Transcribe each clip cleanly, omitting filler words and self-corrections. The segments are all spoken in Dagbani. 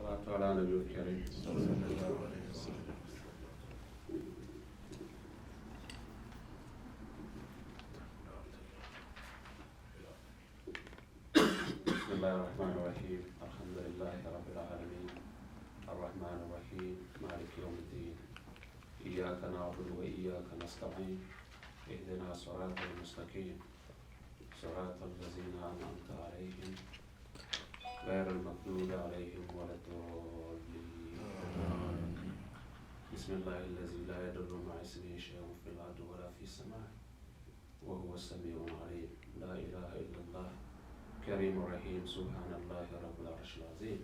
الصلاة على نبي الكريم. بسم الله الرحمن الرحيم. الحمد لله رب العالمين، الرحمن الرحيم، مالك يوم الدين، إياك نعبد وإياك نستعين، اهدنا الصراط المستقيم، صراط الذين أنعمت عليهم غير المغضوب عليهم ولا الضالين. بسم الله الذي لا يضر مع اسمه شيء في الأرض ولا في السماء وهو السميع العليم. لا إله إلا الله كريم رحيم. سبحان الله رب العرش العظيم.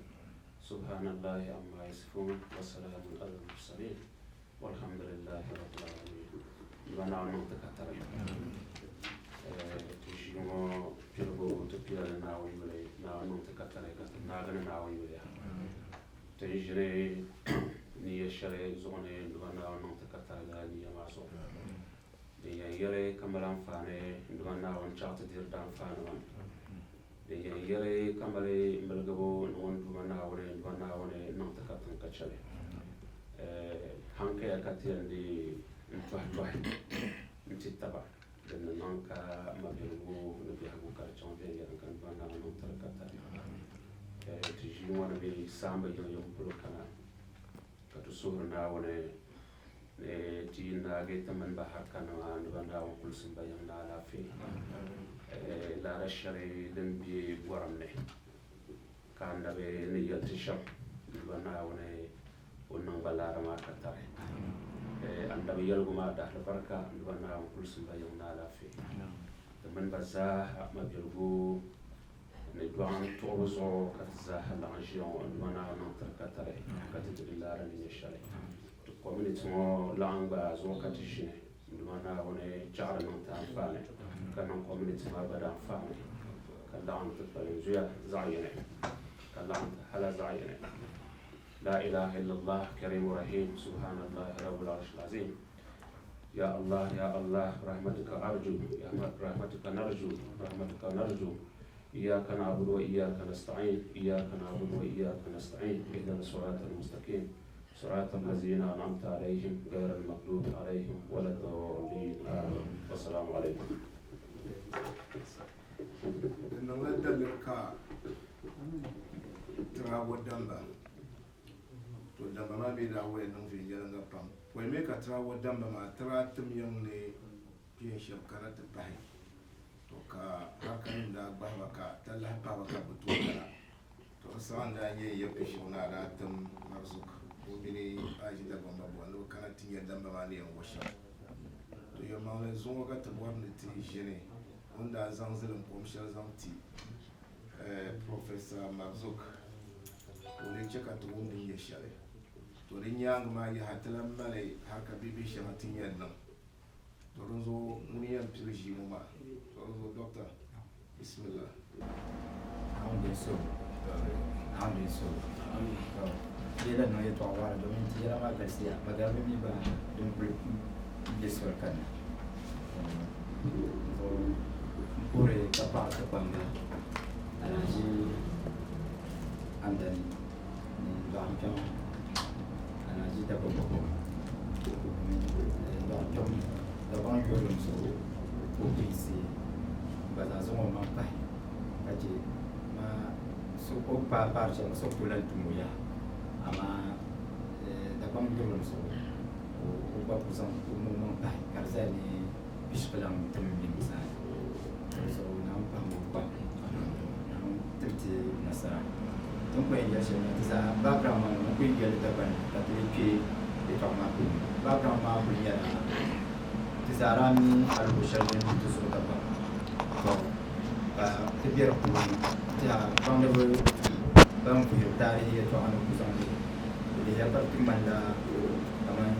سبحان الله عما يصفون، وسلام على المرسلين، والحمد لله رب العالمين. Bana niŋ ti ka tari ti ʒii ŋɔ piligu, ti pila ni Naawuni yuli. Naawuni niŋ ti ka tari ka ti naagi ni Naawuni yuli ya. Ti ni ʒini niya shɛli zuɣu ni duba Naawuni niŋ ti ka tari lala niya maa zuɣu. Din yɛn yɛli ka mali anfaani duba Naawuni chaɣ ti diri di anfaani maa. Din yɛn yɛli ka mali miligibu ni ŋun Duuma Naawuni duba Naawuni niŋ ti ka tiŋ ka chɛli. Hankaya ka ti yɛn dii n-tɔhi tɔhi n-ti taba din ni niŋ ka mabiligu ni biɛhigu ka di chaŋ viɛnyɛliŋga n Duuma Naawuni niŋ ti di ka tali. Ti ʒii ŋɔ ni be saamba yiŋyiŋ polo kana ka ti suhiri Naawuni ni ti yi naagi ti mini ba harikanima ni ba Naawuni kulisim ba yiŋ ni alaafee. Laara shɛli din be gɔrim ni ka anabi ni yɛli ti shɛm ni ba Naawuni o niŋ ba laara maa ka tari. Anabi yɛligu maa dahalibarika ni ba Naawuni kulisim ba yiŋ ni alaafee. Ti mini ba zaaha mabiligu ni dɔɣim tuɣibu zuɣu ka ti zaaha laɣim ʒiya ŋɔ, n Duuma Naawuni niŋ tiri ka tari ka ti di di laara ni nyɛ shɛli. Ti community ŋɔ laɣim gbaai zuɣu ka ti ʒini, n Duuma Naawuni chaɣiri niŋ ti anfaani ka niŋ community maa gba di anfaani ka laɣim ti kpalim zuya zaɣ yini ka laɣim ti hala zaɣ yini. La ilaha illallah Karimu Rahim Subhanallahi Rabbul Arshil Azim. Ya Allah, Ya Allah, rahmatuka arju, ya rahmatuka narju, rahmatuka narju. Iyyaka na'budu wa iyyaka nasta'in, iyyaka na'budu wa iyyaka nasta'in. Ihdina siratal mustaqim. Siratal ladzina an'amta alayhim ghayril maghdubi alayhim waladdallin. Amin. Wassalamu alaykum. Di niŋla daliri ka Tiraabo damba. To damba maa mi daa wuhi niŋ viɛnyɛliŋga pam. Pɔi mi ka Tiraabo damba maa ti daa tim yiŋ ni kpeen shɛba kana ti pahi. To ka harikanim daa gbahi ba ka talahi pahi ba ka bɛ tooi kana. To di saha n-daa nyɛ ya pishi ŋuna daa tim Marzuk ka o mini Aji Dagbamba bɔhi ni bɛ kana ti nya damba maa ni yɛn wo shɛm. To yɛlimaŋli zuŋɔ ka ti bɔri ni ti ʒini o ni daa zaŋ zilimkom shɛli zaŋ ti Professor Marzouk ka o lee che ka ti wum din nyɛ shɛli. To di nyaaŋa maa yaha ti lahi mali harika bibihi shɛŋa ti ni yɛn niŋ. To dinzuɣu ŋuni yɛn pili ʒii ŋɔ maa? To dinzuɣu Doctor, bismillah. Ti yɛla niŋ yɛltɔɣa waɣila domin ti yɛla maa galisiya, Magariba mi gba din kuli be soli kanna. Dinzuɣu m puhiri ka paɣi ti kpamba Alhaji Andani ni dɔɣim kpɛma Alhaji Dabo Boko mini dɔɣim kpɛm Dagbaŋ Yurilim zuɣu ka o kpinsi gba zaa zaŋ o maŋ pahi ka che ma so o ni paai paari shɛli so ku tooi lahi tum o yaha amaa Dagbaŋ Yurilim zuɣu ka o gba ku zaŋ o maŋ pahi ka di zaya ni Bishop tim mini zaa. Dinzuɣu Naawuni pahimi o kpambi. Naawuni tiri ti nasara. Ti ni kuli yɛn yɛli shɛli maa, ti zaa background maa ni kuli yɛli Dagbani ka ti lee kpe yɛltɔɣa maa puuni. Background maa kuli nyɛla ti zaa daa mi aluɣi shɛli din yi ti zuɣu Dagbaŋ. Tɔ ka ti be di puuni n-tɛha baŋdiba ban vuhiri taarihi yɛltɔɣa ni ku zaŋ lihi. Bɛ lihiya ka di ti ŋmanila kaman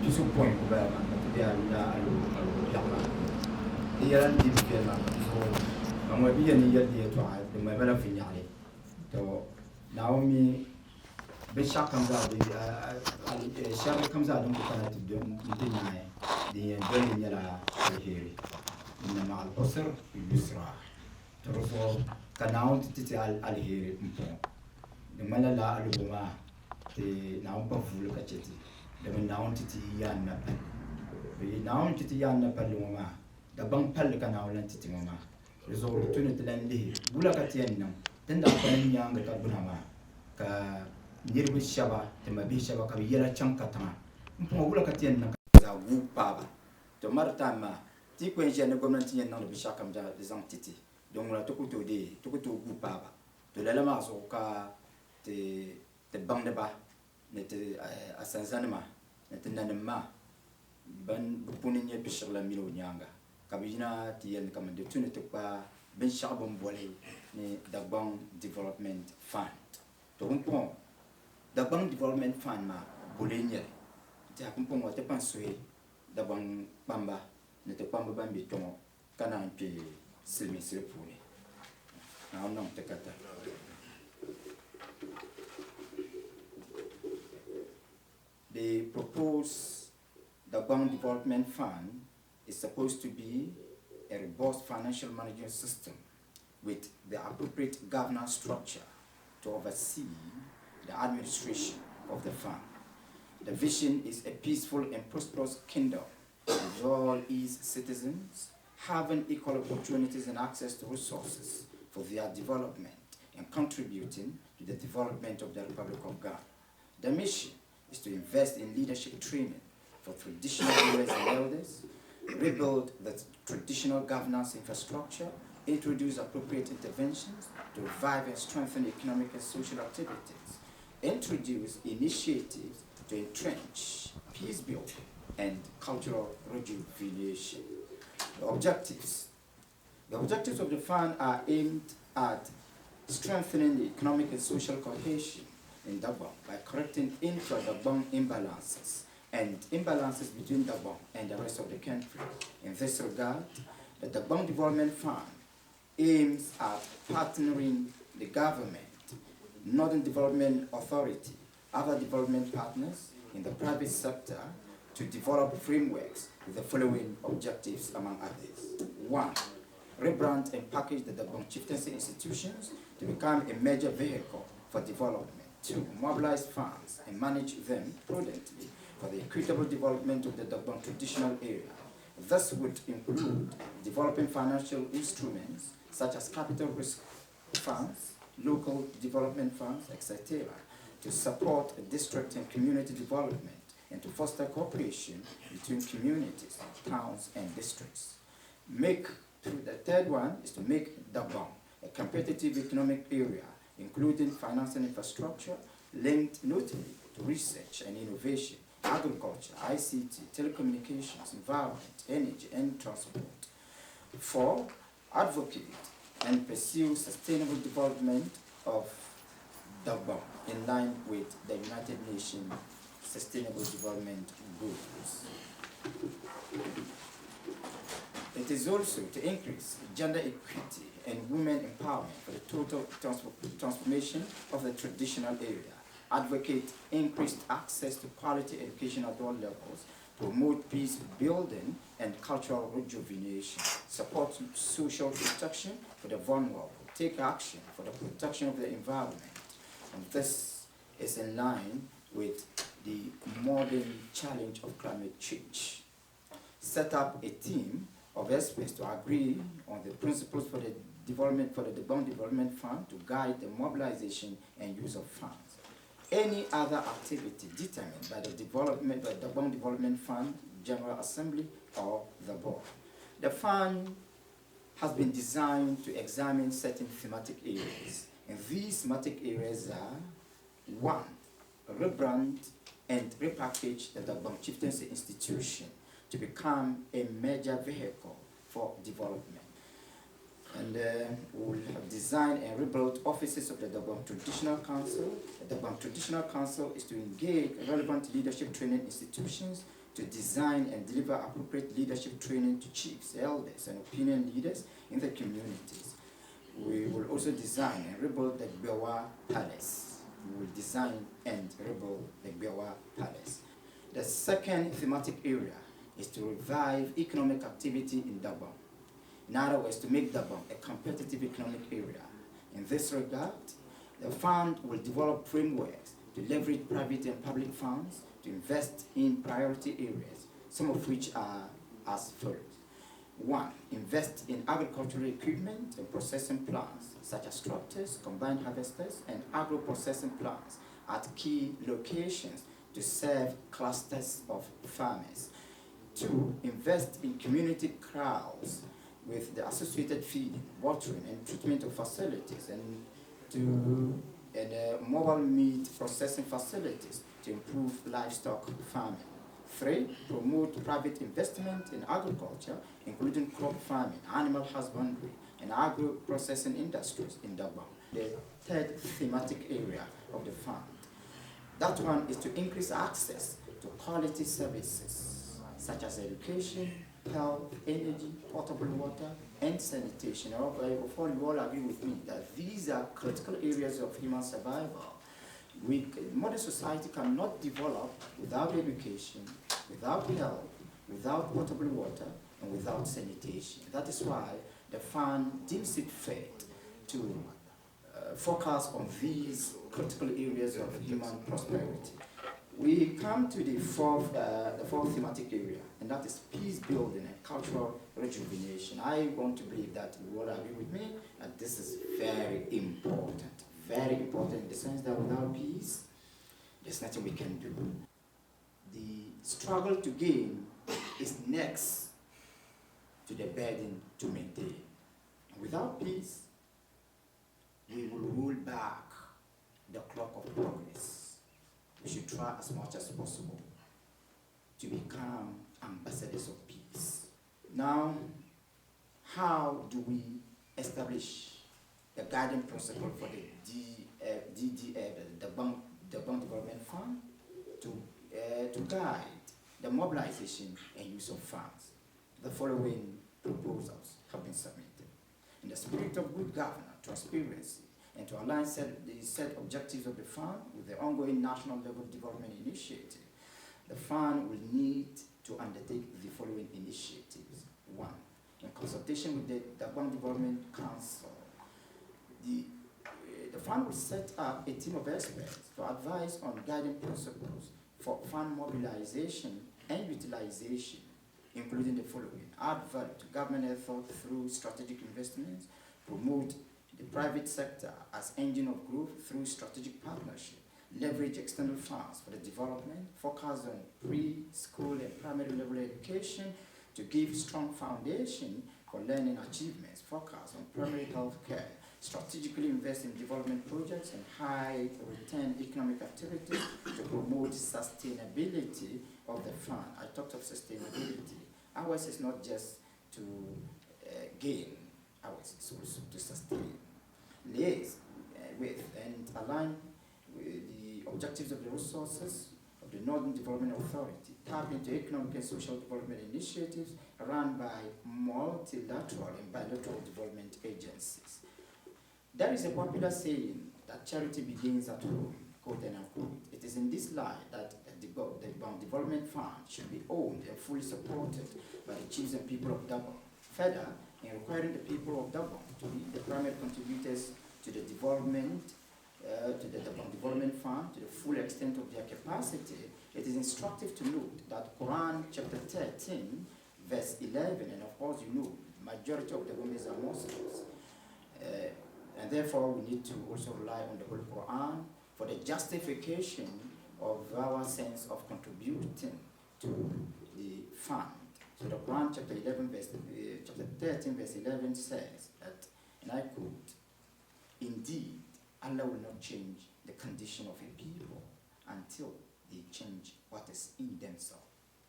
pisopɔin ku bala maa ka ti be la aluɣi biɛɣu maa puuni. Di yɛla ni di bi viɛli maa ka di zuɣu ban ŋɔ bi yɛn ni yɛli di yɛltɔɣa di ŋmali ba la vinnyaɣili. Tɔ Naawuni mi binshɛɣu kam zaa bee shɛri kam zaa din ku kana ti n-ti naai din yɛn doli li nyɛla aliheri. Inna ma'al usri yusra. Tɔ di zuɣu ka Naawuni ti ti ti aliheri m-pɔŋɔ. Di ŋmanila lala alɔbo maa ti Naawuni pa vuuli ka chɛ ti, domin Naawuni ti ti yaan na palli. Bɛ yi Naawuni ti ti yaan na palli ŋɔ maa, Dagbaŋ palli ka Naawuni lan ti ti ŋɔ maa. Di zuɣu di tu ni ti lan lihi wula ka ti yɛn niŋ ti ni daa kpalim nyaaŋa ka gbuna maa ka niriba shɛba, ti mabihi shɛba ka bɛ yɛla chaŋ katiŋa. M-puŋɔ wula ka ti yɛn niŋ ka zaa guui paai ba? To mari time maa, ti yi ku yɛn ʒiya ni gomnanti yɛn niŋdi binshɛɣu kam zaa di zaŋ ti ti, din ŋuna ti ku tooi deei, ti ku tooi guui paai ba. To lala maa zuɣu ka ti ti baŋdiba ni ti asanzanima ni ti nanim maa ban bi puuni n-nyɛ Pishiɣila mini o nyaaŋa ka bɛ yina ti yɛli ni kaman di tu ni ti kpa binshɛɣu bɛ ni boli ni Dagbaŋ Development Fund. To pumpɔŋɔ Dagbaŋ Development Fund maa boli n-nyɛ li. N-tɛha pumpɔŋɔ ti pan suhi Dagbaŋ kpamba ni ti kpamba ban be kpe ŋɔ ka naan kpe silimiinsili puuni. Naawuni niŋ ti ka tali. The proposed Dagbang Development Fund is supposed to be a robust financial management system with the appropriate governance structure to oversee the administration of the fund. The vision is a peaceful and prosperous kingdom with all its citizens having equal opportunities and access to resources for their development and contributing to the development of the Republic of Ghana. The mission is to invest in leadership training for traditional rulers and elders, rebuild the traditional governance infrastructure, introduce appropriate interventions to revive and strengthen economic and social activities, introduce initiatives to entrench peace building and cultural rejuvenation. The objectives. The objectives of the fund are aimed at strengthening the economic and social cohesion in Dagbang by correcting intra-Dagbang imbalances and imbalances between Dagbang and the rest of the country. In this regard, the Dagbang Development Fund aims at partnering the government, Northern Development Authority, other development partners in the private sector to develop frameworks with the following objectives, among others. 1, rebrand and package the Dagbang chieftaincy institutions to become a major vehicle for development. 2, mobilize funds and manage them prudently for the equitable development of the Dagbang traditional area. This would include developing financial instruments such as capital risk funds, local development funds, etc., to support district and community development and to foster cooperation between communities, towns, and districts. The third one is to make Dagbang a competitive economic area, including financing infrastructure linked notably to research and innovation, agriculture, ICT, telecommunications, environment, energy, and transport. 4, advocate and pursue sustainable development of Dagbang in line with the United Nations Sustainable Development Goals. It is also to increase gender equity and women empowerment for the total transformation of the traditional area, advocate increased access to quality education at all levels, promote peace building and cultural rejuvenation, support social protection for the vulnerable, take action for the protection of the environment. And this is in line with the modern challenge of climate change. Set up a team of experts to agree on the principles for the development for the Dagbang Development Fund to guide the mobilization and use of funds. Any other activity determined by the development by the Dagbang Development Fund, General Assembly, or the board. The fund has been designed to examine certain thematic areas. And these thematic areas are: 1, rebrand and repackage the Dagbang Chieftaincy institution to become a major vehicle for development. And we will have designed and rebuilt offices of the Dagbang Traditional Council. The Dagbang Traditional Council is to engage relevant leadership training institutions to design and deliver appropriate leadership training to chiefs, elders, and opinion leaders in the communities. We will also design and rebuild the Gbewaa Palace. We will design and rebuild the Gbewaa Palace. The second thematic area is to revive economic activity in Dagbang. In other words, to make Dagbang a competitive economic area. In this regard, The fund will develop frameworks to leverage private and public funds to invest in priority areas, some of which are as follows. 1, invest in agricultural equipment and processing plants, such as tractors, combined harvesters, and agro-processing plants at key locations to serve clusters of farmers. 2, invest in community kraals with the associated feeding, watering, and treatment of facilities, and mobile meat processing facilities to improve livestock farming. 3, promote private investment in agriculture, including crop farming, animal husbandry, and agro-processing industries in Dagbang. The third thematic area of the fund. That one is to increase access to quality services, such as education, health, energy, potable water, and sanitation. I hope you all agree with me that these are critical areas of human survival. Modern society cannot develop without education, without health, without potable water, and without sanitation. That is why the fund deems it fit to focus on these critical areas of human prosperity. We come to the fourth thematic area, and that is peace building and cultural rejuvenation. I want to believe that you all agree with me that this is very important. Very important in the sense that without peace, there's nothing we can do. The struggle to gain is next to the burden to maintain. Without peace, we will roll back the clock of progress. We should try as much as possible to become ambassadors of peace. Now, how do we establish the guiding principle for the DDF, the Dagbang Development Fund, to guide the mobilization and use of funds? The following proposals have been submitted. In the spirit of good governance, transparency, and to align the set objectives of the fund with the ongoing national level development initiative, the fund will need to undertake the following initiatives. 1, in consultation with the Dagbang Development Council, the fund will set up a team of experts to advise on guiding principles for fund mobilization and utilization, including the following: add value to government effort through strategic investments, promote the private sector as engine of growth through strategic partnership, leverage external funds for the development, focus on preschool and primary level education to give strong foundation for learning achievements, focus on primary health care, strategically invest in development projects and high return economic activities to promote sustainability of the fund. I talked of sustainability. Ours is not just to gain, ours is also to sustain. Liaise with and align with the objectives of the resources of the Northern Development Authority, tap into economic and social development initiatives run by multilateral and bilateral development agencies. There is a popular saying that charity begins at home, quote and unquote. It is in this light that the Dagbang Development Fund should be owned and fully supported by the chiefs and people of Dagbang. Further, in requiring the people of Dagbang to be the primary contributors to the development, to the Dagbang Development Fund, to the full extent of their capacity, it is instructive to note that Quran chapter 13, verse 11, and of course you know, majority of the women are Muslims. And therefore, we need to also rely on the Holy Quran for the justification of our sense of contributing to the fund. So the Quran chapter 11, chapter 13, verse 11 says that, and I quote, "Indeed, Allah will not change the condition of a people until they change what is in themselves.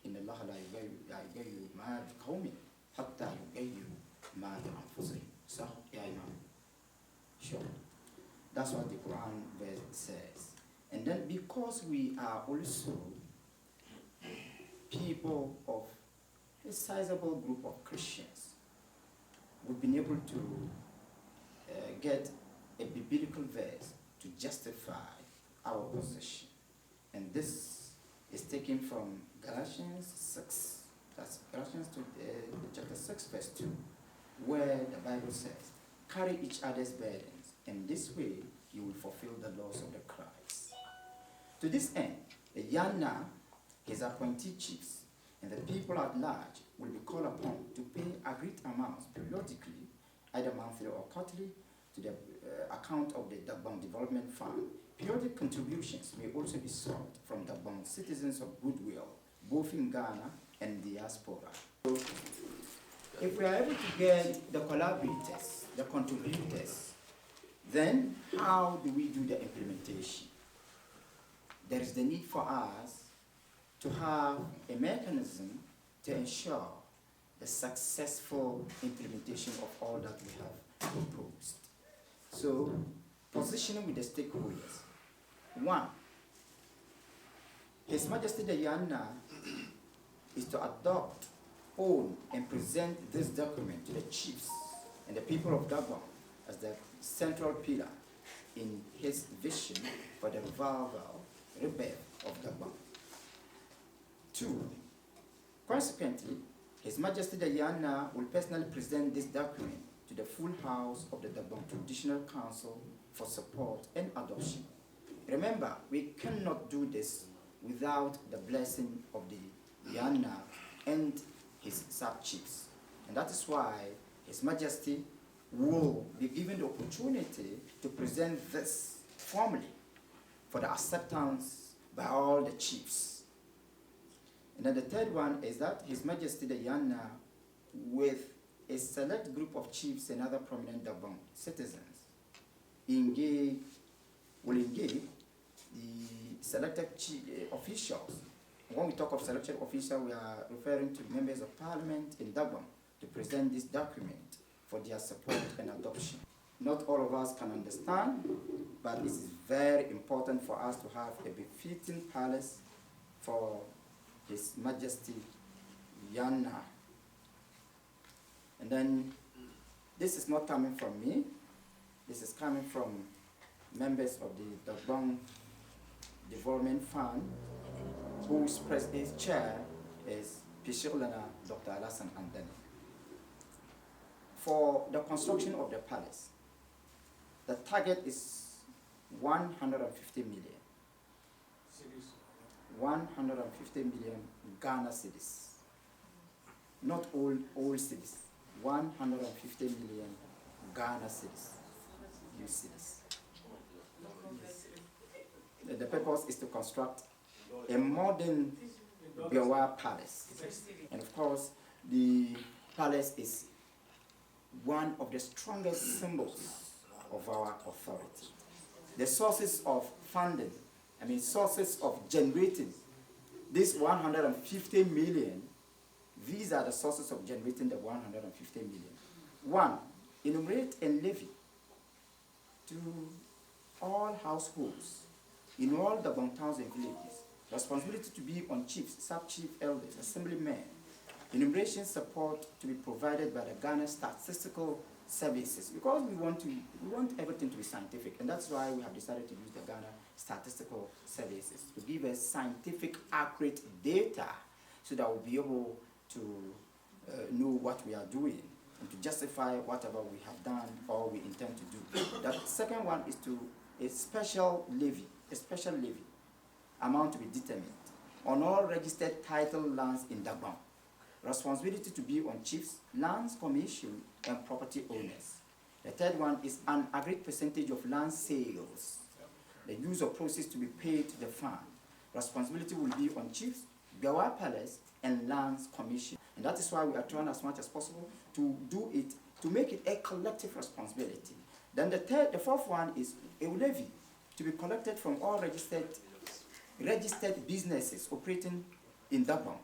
Inna Allah la yughayyiru ma biqawmin hatta yughayyiru ma bi anfusihim." So, yeah, Imam. Sure. That's what the Quran verse says. And then because we are also people of a sizable group of Christians, we've been able to get a biblical verse to justify our position. And this is taken from Galatians 6. That's Galatians chapter 6, verse 2, where the Bible says, "Carry each other's burdens, and this way you will fulfill the laws of the Christ. To this end, the Yana, his appointee chiefs, and the people at large will be called upon to pay agreed amounts periodically, either monthly or quarterly, to the account of the Dagbang Development Fund. Periodic contributions may also be sought from Dagbang citizens of goodwill, both in Ghana and diaspora. So, if we are able to get the collaborators, the contributors, then how do we do the implementation? There is the need for us to have a mechanism to ensure the successful implementation of all that we have proposed. So, positioning with the stakeholders. One, His Majesty the Yana is to adopt, own, and present this document to the chiefs and the people of Dagbang as the central pillar in his vision for the revival, rebirth of Dagbang. Two, consequently, His Majesty the Yana will personally present this document to the full house of the Dagbang Traditional Council for support and adoption. Remember, we cannot do this without the blessing of the Yana and his sub-chiefs. And that is why His Majesty will be given the opportunity to present this formally for the acceptance by all the chiefs. And then the third one is that His Majesty the Yana, with a select group of chiefs and other prominent Dagbang citizens, will engage the selected chief, officials. When we talk of selected officials, we are referring to members of parliament in Dagbang to present this document for their support and adoption. Not all of us can understand, but it is very important for us to have a befitting palace for His Majesty Yana. And then, this is not coming from me. This is coming from members of the Dagbang Development Fund, whose president's chair is Pishirlana Dr. Alassane Andani. For the construction of the palace, the target is 150 million. 150 million Ghana cedis. Not all cedis. 150 million Ghana cedis. You cedis. The purpose is to construct a modern Gbewaa palace. And of course, the palace is one of the strongest symbols of our authority. The sources of funding, I mean sources of generating this 150 million, these are the sources of generating the 150 million. One, enumerate and levy to all households in all the towns and villages. Responsibility to be on chiefs, sub-chief elders, assemblymen. Enumeration support to be provided by the Ghana Statistical Services, because we want everything to be scientific, and that's why we have decided to use the Ghana Statistical Services to give us scientific, accurate data so that we'll be able to know what we are doing and to justify whatever we have done or we intend to do. The second one is to a special levy, a special levy amount to be determined on all registered title lands in Dagbang. Responsibility to be on chiefs, lands commission, and property owners. The third one is an agreed percentage of land sales. The use of proceeds to be paid to the fund. Responsibility will be on chiefs, Gbewaa Palace, and lands commission. And that is why we are trying as much as possible to do it, to make it a collective responsibility. Then the fourth one is a levy to be collected from all registered businesses operating in Dagbang.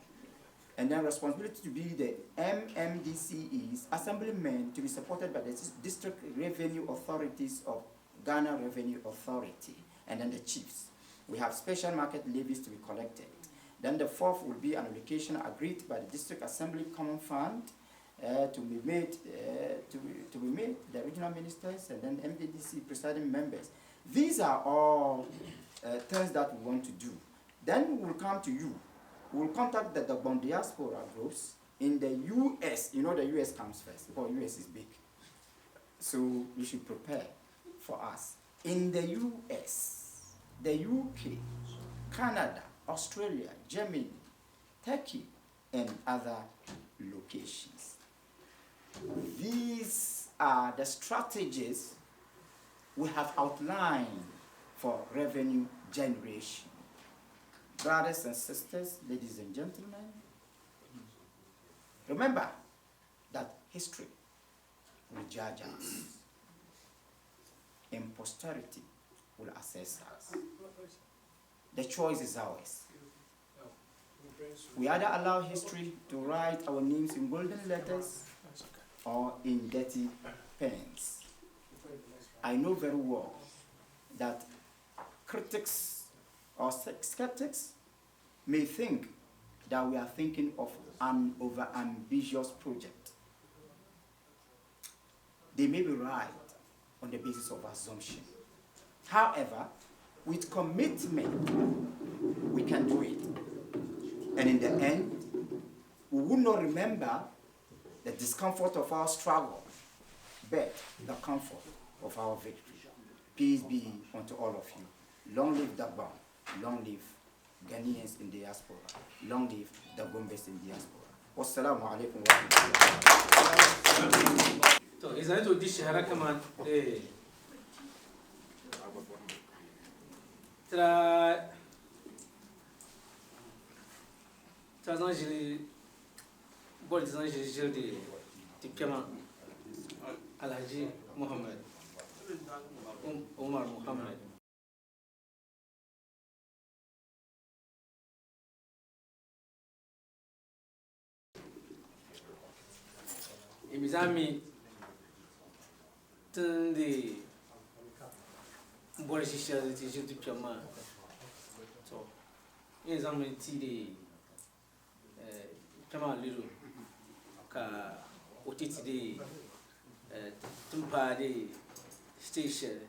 And then responsibility to be the MMDCEs, assemblymen to be supported by the district revenue authorities of Ghana Revenue Authority, and then the chiefs. We have special market levies to be collected. Then the fourth will be an allocation agreed by the District Assembly Common Fund to be made, to be made the regional ministers and then MDDC presiding members. These are all things that we want to do. Then we will come to you. We will contact the Dagbon diaspora groups in the US. You know the US comes first, because US is big. So you should prepare for us. In the US, the UK, Canada, Australia, Germany, Turkey, and other locations. These are the strategies we have outlined for revenue generation. Brothers and sisters, ladies and gentlemen, remember that history will judge us and posterity will assess us. The choice is ours. We either allow history to write our names in golden letters or in dirty pens. I know very well that critics or skeptics may think that we are thinking of an overambitious project. They may be right on the basis of assumption. However, with commitment, we can do it. And in the end, we will not remember the discomfort of our struggle, but the comfort of our victory. Peace be unto all of you. Long live Dagbon. Long live Ghanaians in diaspora. Long live the Gombes in diaspora. Wassalamu alaikum wa rahmatullah. To idan to di shahara kaman eh tira tira zaŋ ʒili boli ti zaŋ ʒili ʒili di ti kpɛma Alhaji Muhammad Umar Muhammad. Mi zaa mi ti ni di boli ʒi shɛli ti ʒiri ti kpɛm maa, to n yɛn zaŋmi ti di kpɛma lidu ka o ti ti di ti ni paai di stage shɛli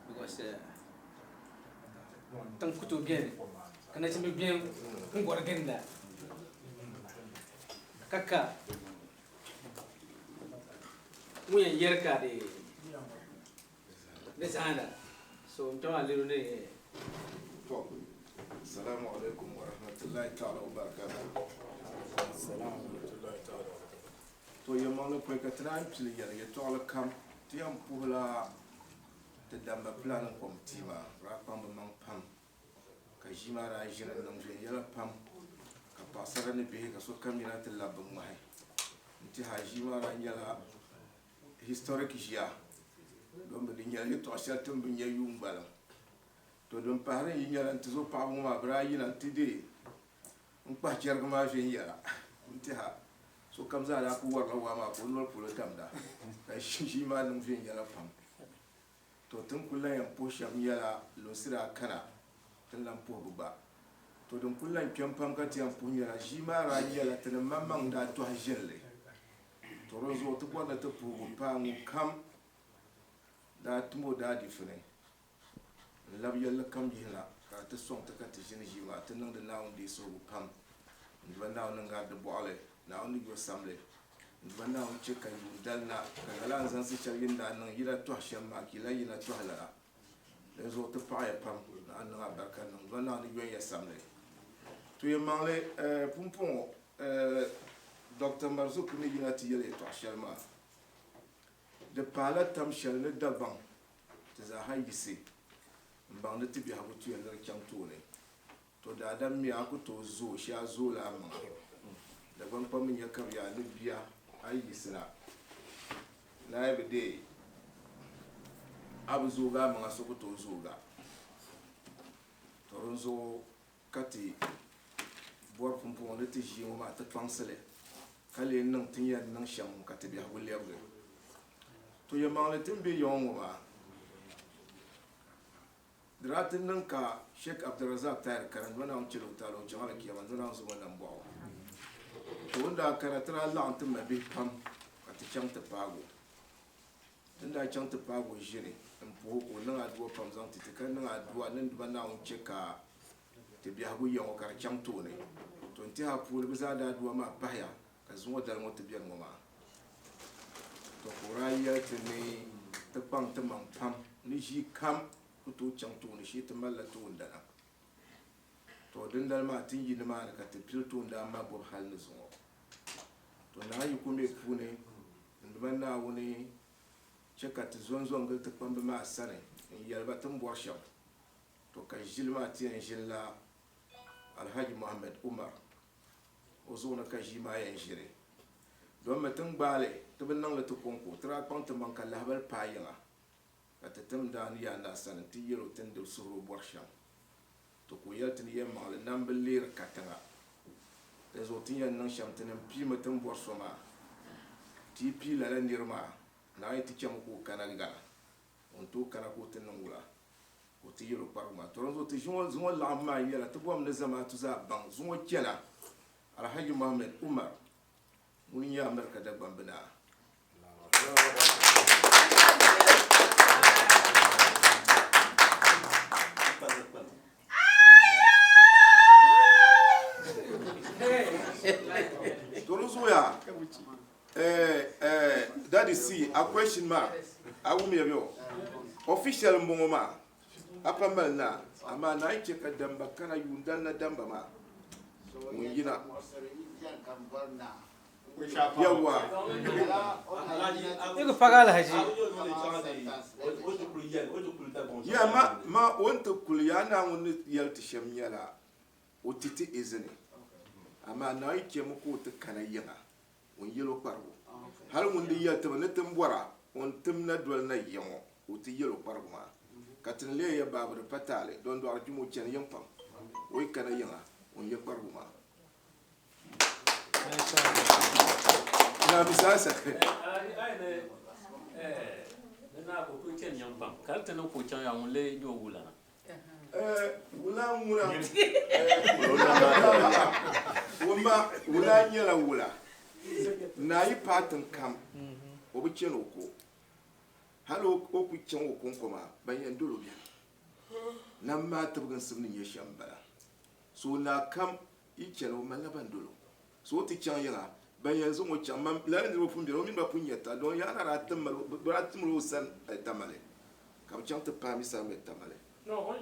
because tiŋ ku tooi beni ka nachimba beni n-gɔri ginda ka ka ŋun yɛn yɛli ka di zaanda so n kpɛma liri ni. To, Assalamu alaikum wa rahmatullahi ta'ala wa barakatuh. Assalamu rahmatullahi ta'ala wa barakatuh. To yɛlimaŋli pɔi ka ti naan pili yɛli yɛtɔɣili kam, ti yɛn puhila ti damba planning committee maa daa kpaŋ bɛ maŋ pam ka ʒii maa daa ʒiri n-niŋ viɛnyɛla pam ka paɣisara ni bihi ka sokam yina ti labi bɛ ŋmahi n-ti ha ʒii maa daa nyɛla historic ʒiya domi di nyɛla yɛltɔɣa shɛli ti ni bi nya yuun gbaliŋ. To din pahiri n-yi nyɛla n-ti zo paɣaba ŋɔ maa bɛ daa yina nti deei n-kpahi chɛrigi maa viɛnyɛla n-ti ha. Sokam zaa daa kuli warila waa maa ka o noli polo damda ka ʒii maa niŋ viɛnyɛla pam. To ti ni kuli lan yɛn puhi shɛba nyɛla lunsi daa kana ti ni lan puhi bɛ gba. To din kuli lan kpɛm pam ka ti yɛn puhi nyɛla ʒii maa daa nyɛla ti ni maŋmaŋ daa tɔhi ʒini li. To dinzuɣu ti bɔri ni ti puhigu paai ŋunkam daa tim o daadifu ni n-labi yɛlli kam yihina ka di ti sɔŋ ti ka ti ʒini ʒii maa ti niŋdi Naawuni deei suhigu pam n-duba Naawuni ni ŋari di bɔɣili, Naawuni ni yo samli n-duba Naawuni chɛ ka yuun dali na ka lala anzansi shɛli yi ni daa niŋ yi daa tɔhi shɛm maa ka yi lahi yina tɔhi lala. Dinzuɣu ti paɣiya pam ni a niŋ alibarika niŋ n-duba Naawuni ni yon ya samli. To yɛlimaŋli, pumpɔŋɔ Doctor Marzuki ni yina ti yɛli yɛtɔɣ shɛli maa, di paala tam shɛli ni Dagbaŋ ti zaaha yiɣisi m-baŋ ni ti biɛhigu tuya ni di chaŋ tooni. To daadam mi a ku tooi zooi shee a zoola a maŋa. Dagbaŋ kpam mi nya ka bɛ yaa ni bia a yi yiɣisina ni a yi bi deei a bi zoogi a maŋa so ku tooi zoogi a. To dinzuɣu ka ti bɔri pumpɔŋɔ ni ti ʒii ŋɔ maa ti kpaŋsi li ka lee niŋ ti ni yɛn niŋ shɛm ka ti biɛhigu lɛbigi. To yɛlimaŋli ti ni be yiŋɔ ŋɔ maa, di daa ti niŋ ka Sheikh Abdulrazak Tahir kana ni o Naawuni chɛl o taali o chaŋ alikiyama ni o Naawuni zaŋ o nam bɔɣu. To o ni daa kana ti daa laɣim ti mabihi pam ka ti chaŋ ti paagi o. Ti ni daa chaŋ ti paagi o ʒini m-puhi o ka o niŋ aduwa pam zaŋ ti ti ka niŋ aduwa ni n-duba Naawuni chɛ ka ti biɛhigu ya ŋɔ ka di chaŋ tooni. To n tɛha puuni bɛ zaa daa aduwa maa pahiya ka zuŋɔ dali ŋɔ ti beni ŋɔ maa. To ka o daa yɛli ti ni ti kpaŋ ti maŋ pam. Ni ʒii kam ku tooi chaŋ tooni shee ti malila toondana. To dindali maa ti ni yi nimaani ka ti pili toondana maa gbubi hal ni zuŋɔ. To Naa yiko mi puuni n Duuma Naawuni chɛ ka ti zonzo n-gili ti kpamba maa sani n-yɛli ba ti ni bɔri shɛm. To ka ʒili maa ti yɛn ʒinila Alhaji Mohammed Umar o zuɣu ni ka ʒii maa yɛn ʒini. Domi mi ti ni gbaai li ti bi niŋ li ti kɔŋko, ti daa kpaŋ ti maŋ ka lahibali paai yiŋa ka ti tim daa ni yaa naa sani nti yɛl o ti ni di suhir o bɔri shɛm. Ti ku yɛli ti ni yɛlimaŋli nam bi leeri katiŋa. Dinzuɣu ti ni yɛn niŋ shɛm ti ni piimi ti ni bɔri so maa. Ti yi pii lala nir maa, naa yi ti chami ka o kana gala, o ni tooi kana ka o ti niŋ wula? Ka o ti yɛl o kparigu maa. To dinzuɣu ti zuŋɔ laɣim maa nyɛla ti bɔrimi ni zamaatu zaa baŋ zuŋɔ chana Alhaji Mohammed Umar ŋuni n-nyɛ America Dagbamb naa. To di zuɣuya Daddy C a question maa a wumiya bɛ o official n bɔŋɔ maa a pa mali na amaa naan chɛ ka damba kana yuundali na damba maa ŋun yina Yawwa. Yi ku pagi alahaji. Ya ma ma o ni ti kuli ya Naawuni ni yɛli ti shɛm nyɛla o ti ti izini amaa Naawuni chɛmi ka o ti kana yiŋa o ni yɛl o kparigu hali ŋun di yɛli ti mi ni ti ni bɔra o ni tim na doli na yiya ŋɔ o ti yɛl o kparigu maa ka ti ni leei ya baabu di pa taali dɔndɔɣiri kpim o chani yiŋ pam o yi kana yiŋa o ni yɛ kparigu maa. Wula nyɛla wula naa yi paai tiŋ kam o bi chɛni o ko hali o ku chaŋ o konko maa ban yɛn doli o biɛni nam maa tibiginsim ni nyɛ shɛm n-bala so naa kam yi chani o malila ban dol o. So o ti chaŋ yiŋa, ban yɛn zaŋ o chaŋ, man lala niriba pun beni, o mini ba pun nya ta, don yaa na daa tim ma, bɛ daa timla o sani Tamale, ka bɛ chaŋ ti paai Misa Ahmed Tamale. No, no,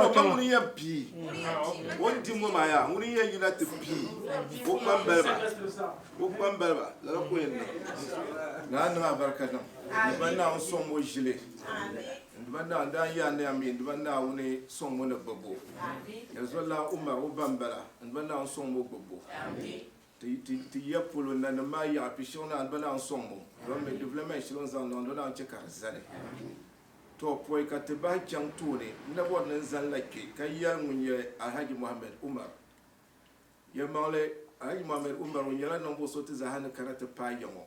ma ŋuni yɛn pii, o ni di ŋɔ maa yaa, ŋuni yɛn yina ti pii o kpambaliba, o kpambaliba, lala ka o yɛn niŋ. Naa niŋ abarika niŋ, ni ba Naawuni sɔŋm o ʒili. N Duuma Naawuni daa yaa ni a mi n Duuma Naawuni sɔŋ o ni gbibbu. Yɛlizualaa Umar o ba m-bala, n Duuma Naawuni sɔŋm o gbibbu. Ti ya polo nanim maa yaɣa pishiɣu ni a n Duuma Naawuni sɔŋm o, domi mi development shɛli o ni zaŋ niŋ n Duuma Naawuni chɛ ka di zani. Tɔ! Pɔi ka ti bahi chaŋ tooni, n na bɔri ni n zani la kpe ka yɛli ŋun nyɛ Alhaji Mohammed Umar. Yɛlimaŋli, Alhaji Mohammed Umar o nyɛla ninvuɣ so ti zaaha ni kana ti paai ya ŋɔ,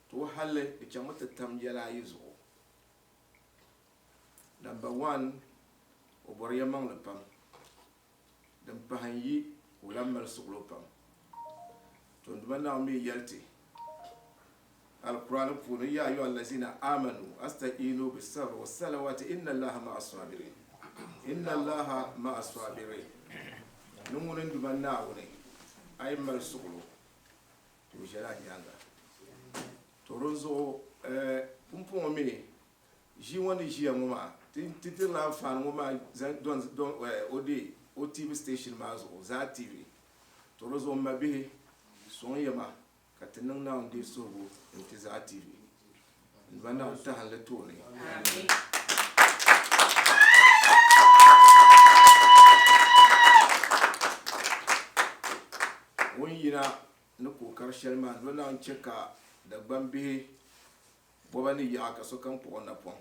to o halli di chaŋmi ti tam yɛla ayi zuɣu. Number one, o bɔri yɛlimaŋli pam. Din pahi n-yi ka o lahi mali suɣulo pam. To n Duuma Naawuni mi yɛli ti Alkur'aani puuni, Ya ayuha allazina amanu asta'inu bis-sabri was-salawati inna Allaha ma'a as-sabirin. Inna Allaha ma'a as-sabirin. Ni ŋuni n Duuma Naawuni a yi mali suɣulo ka o ʒɛla a nyaaŋa. To dinzuɣu pumpɔŋɔ mi ʒii ŋɔ ni ʒiya ŋɔ maa ti tirila anfaani ŋɔ maa zaŋ don o deei o TV station maa zuɣu Zaa TV. To di zuɣu m mabihi sɔŋ ya ma ka ti niŋ Naawuni deei suhigu n-ti Zaa TV. N ba Naawuni tahinli tooni. O ni yina ni kookari shɛli maa doli Naawuni chɛ ka Dagbaŋ bihi bɔba ni yaɣa ka sokam kpuɣi o napɔŋ.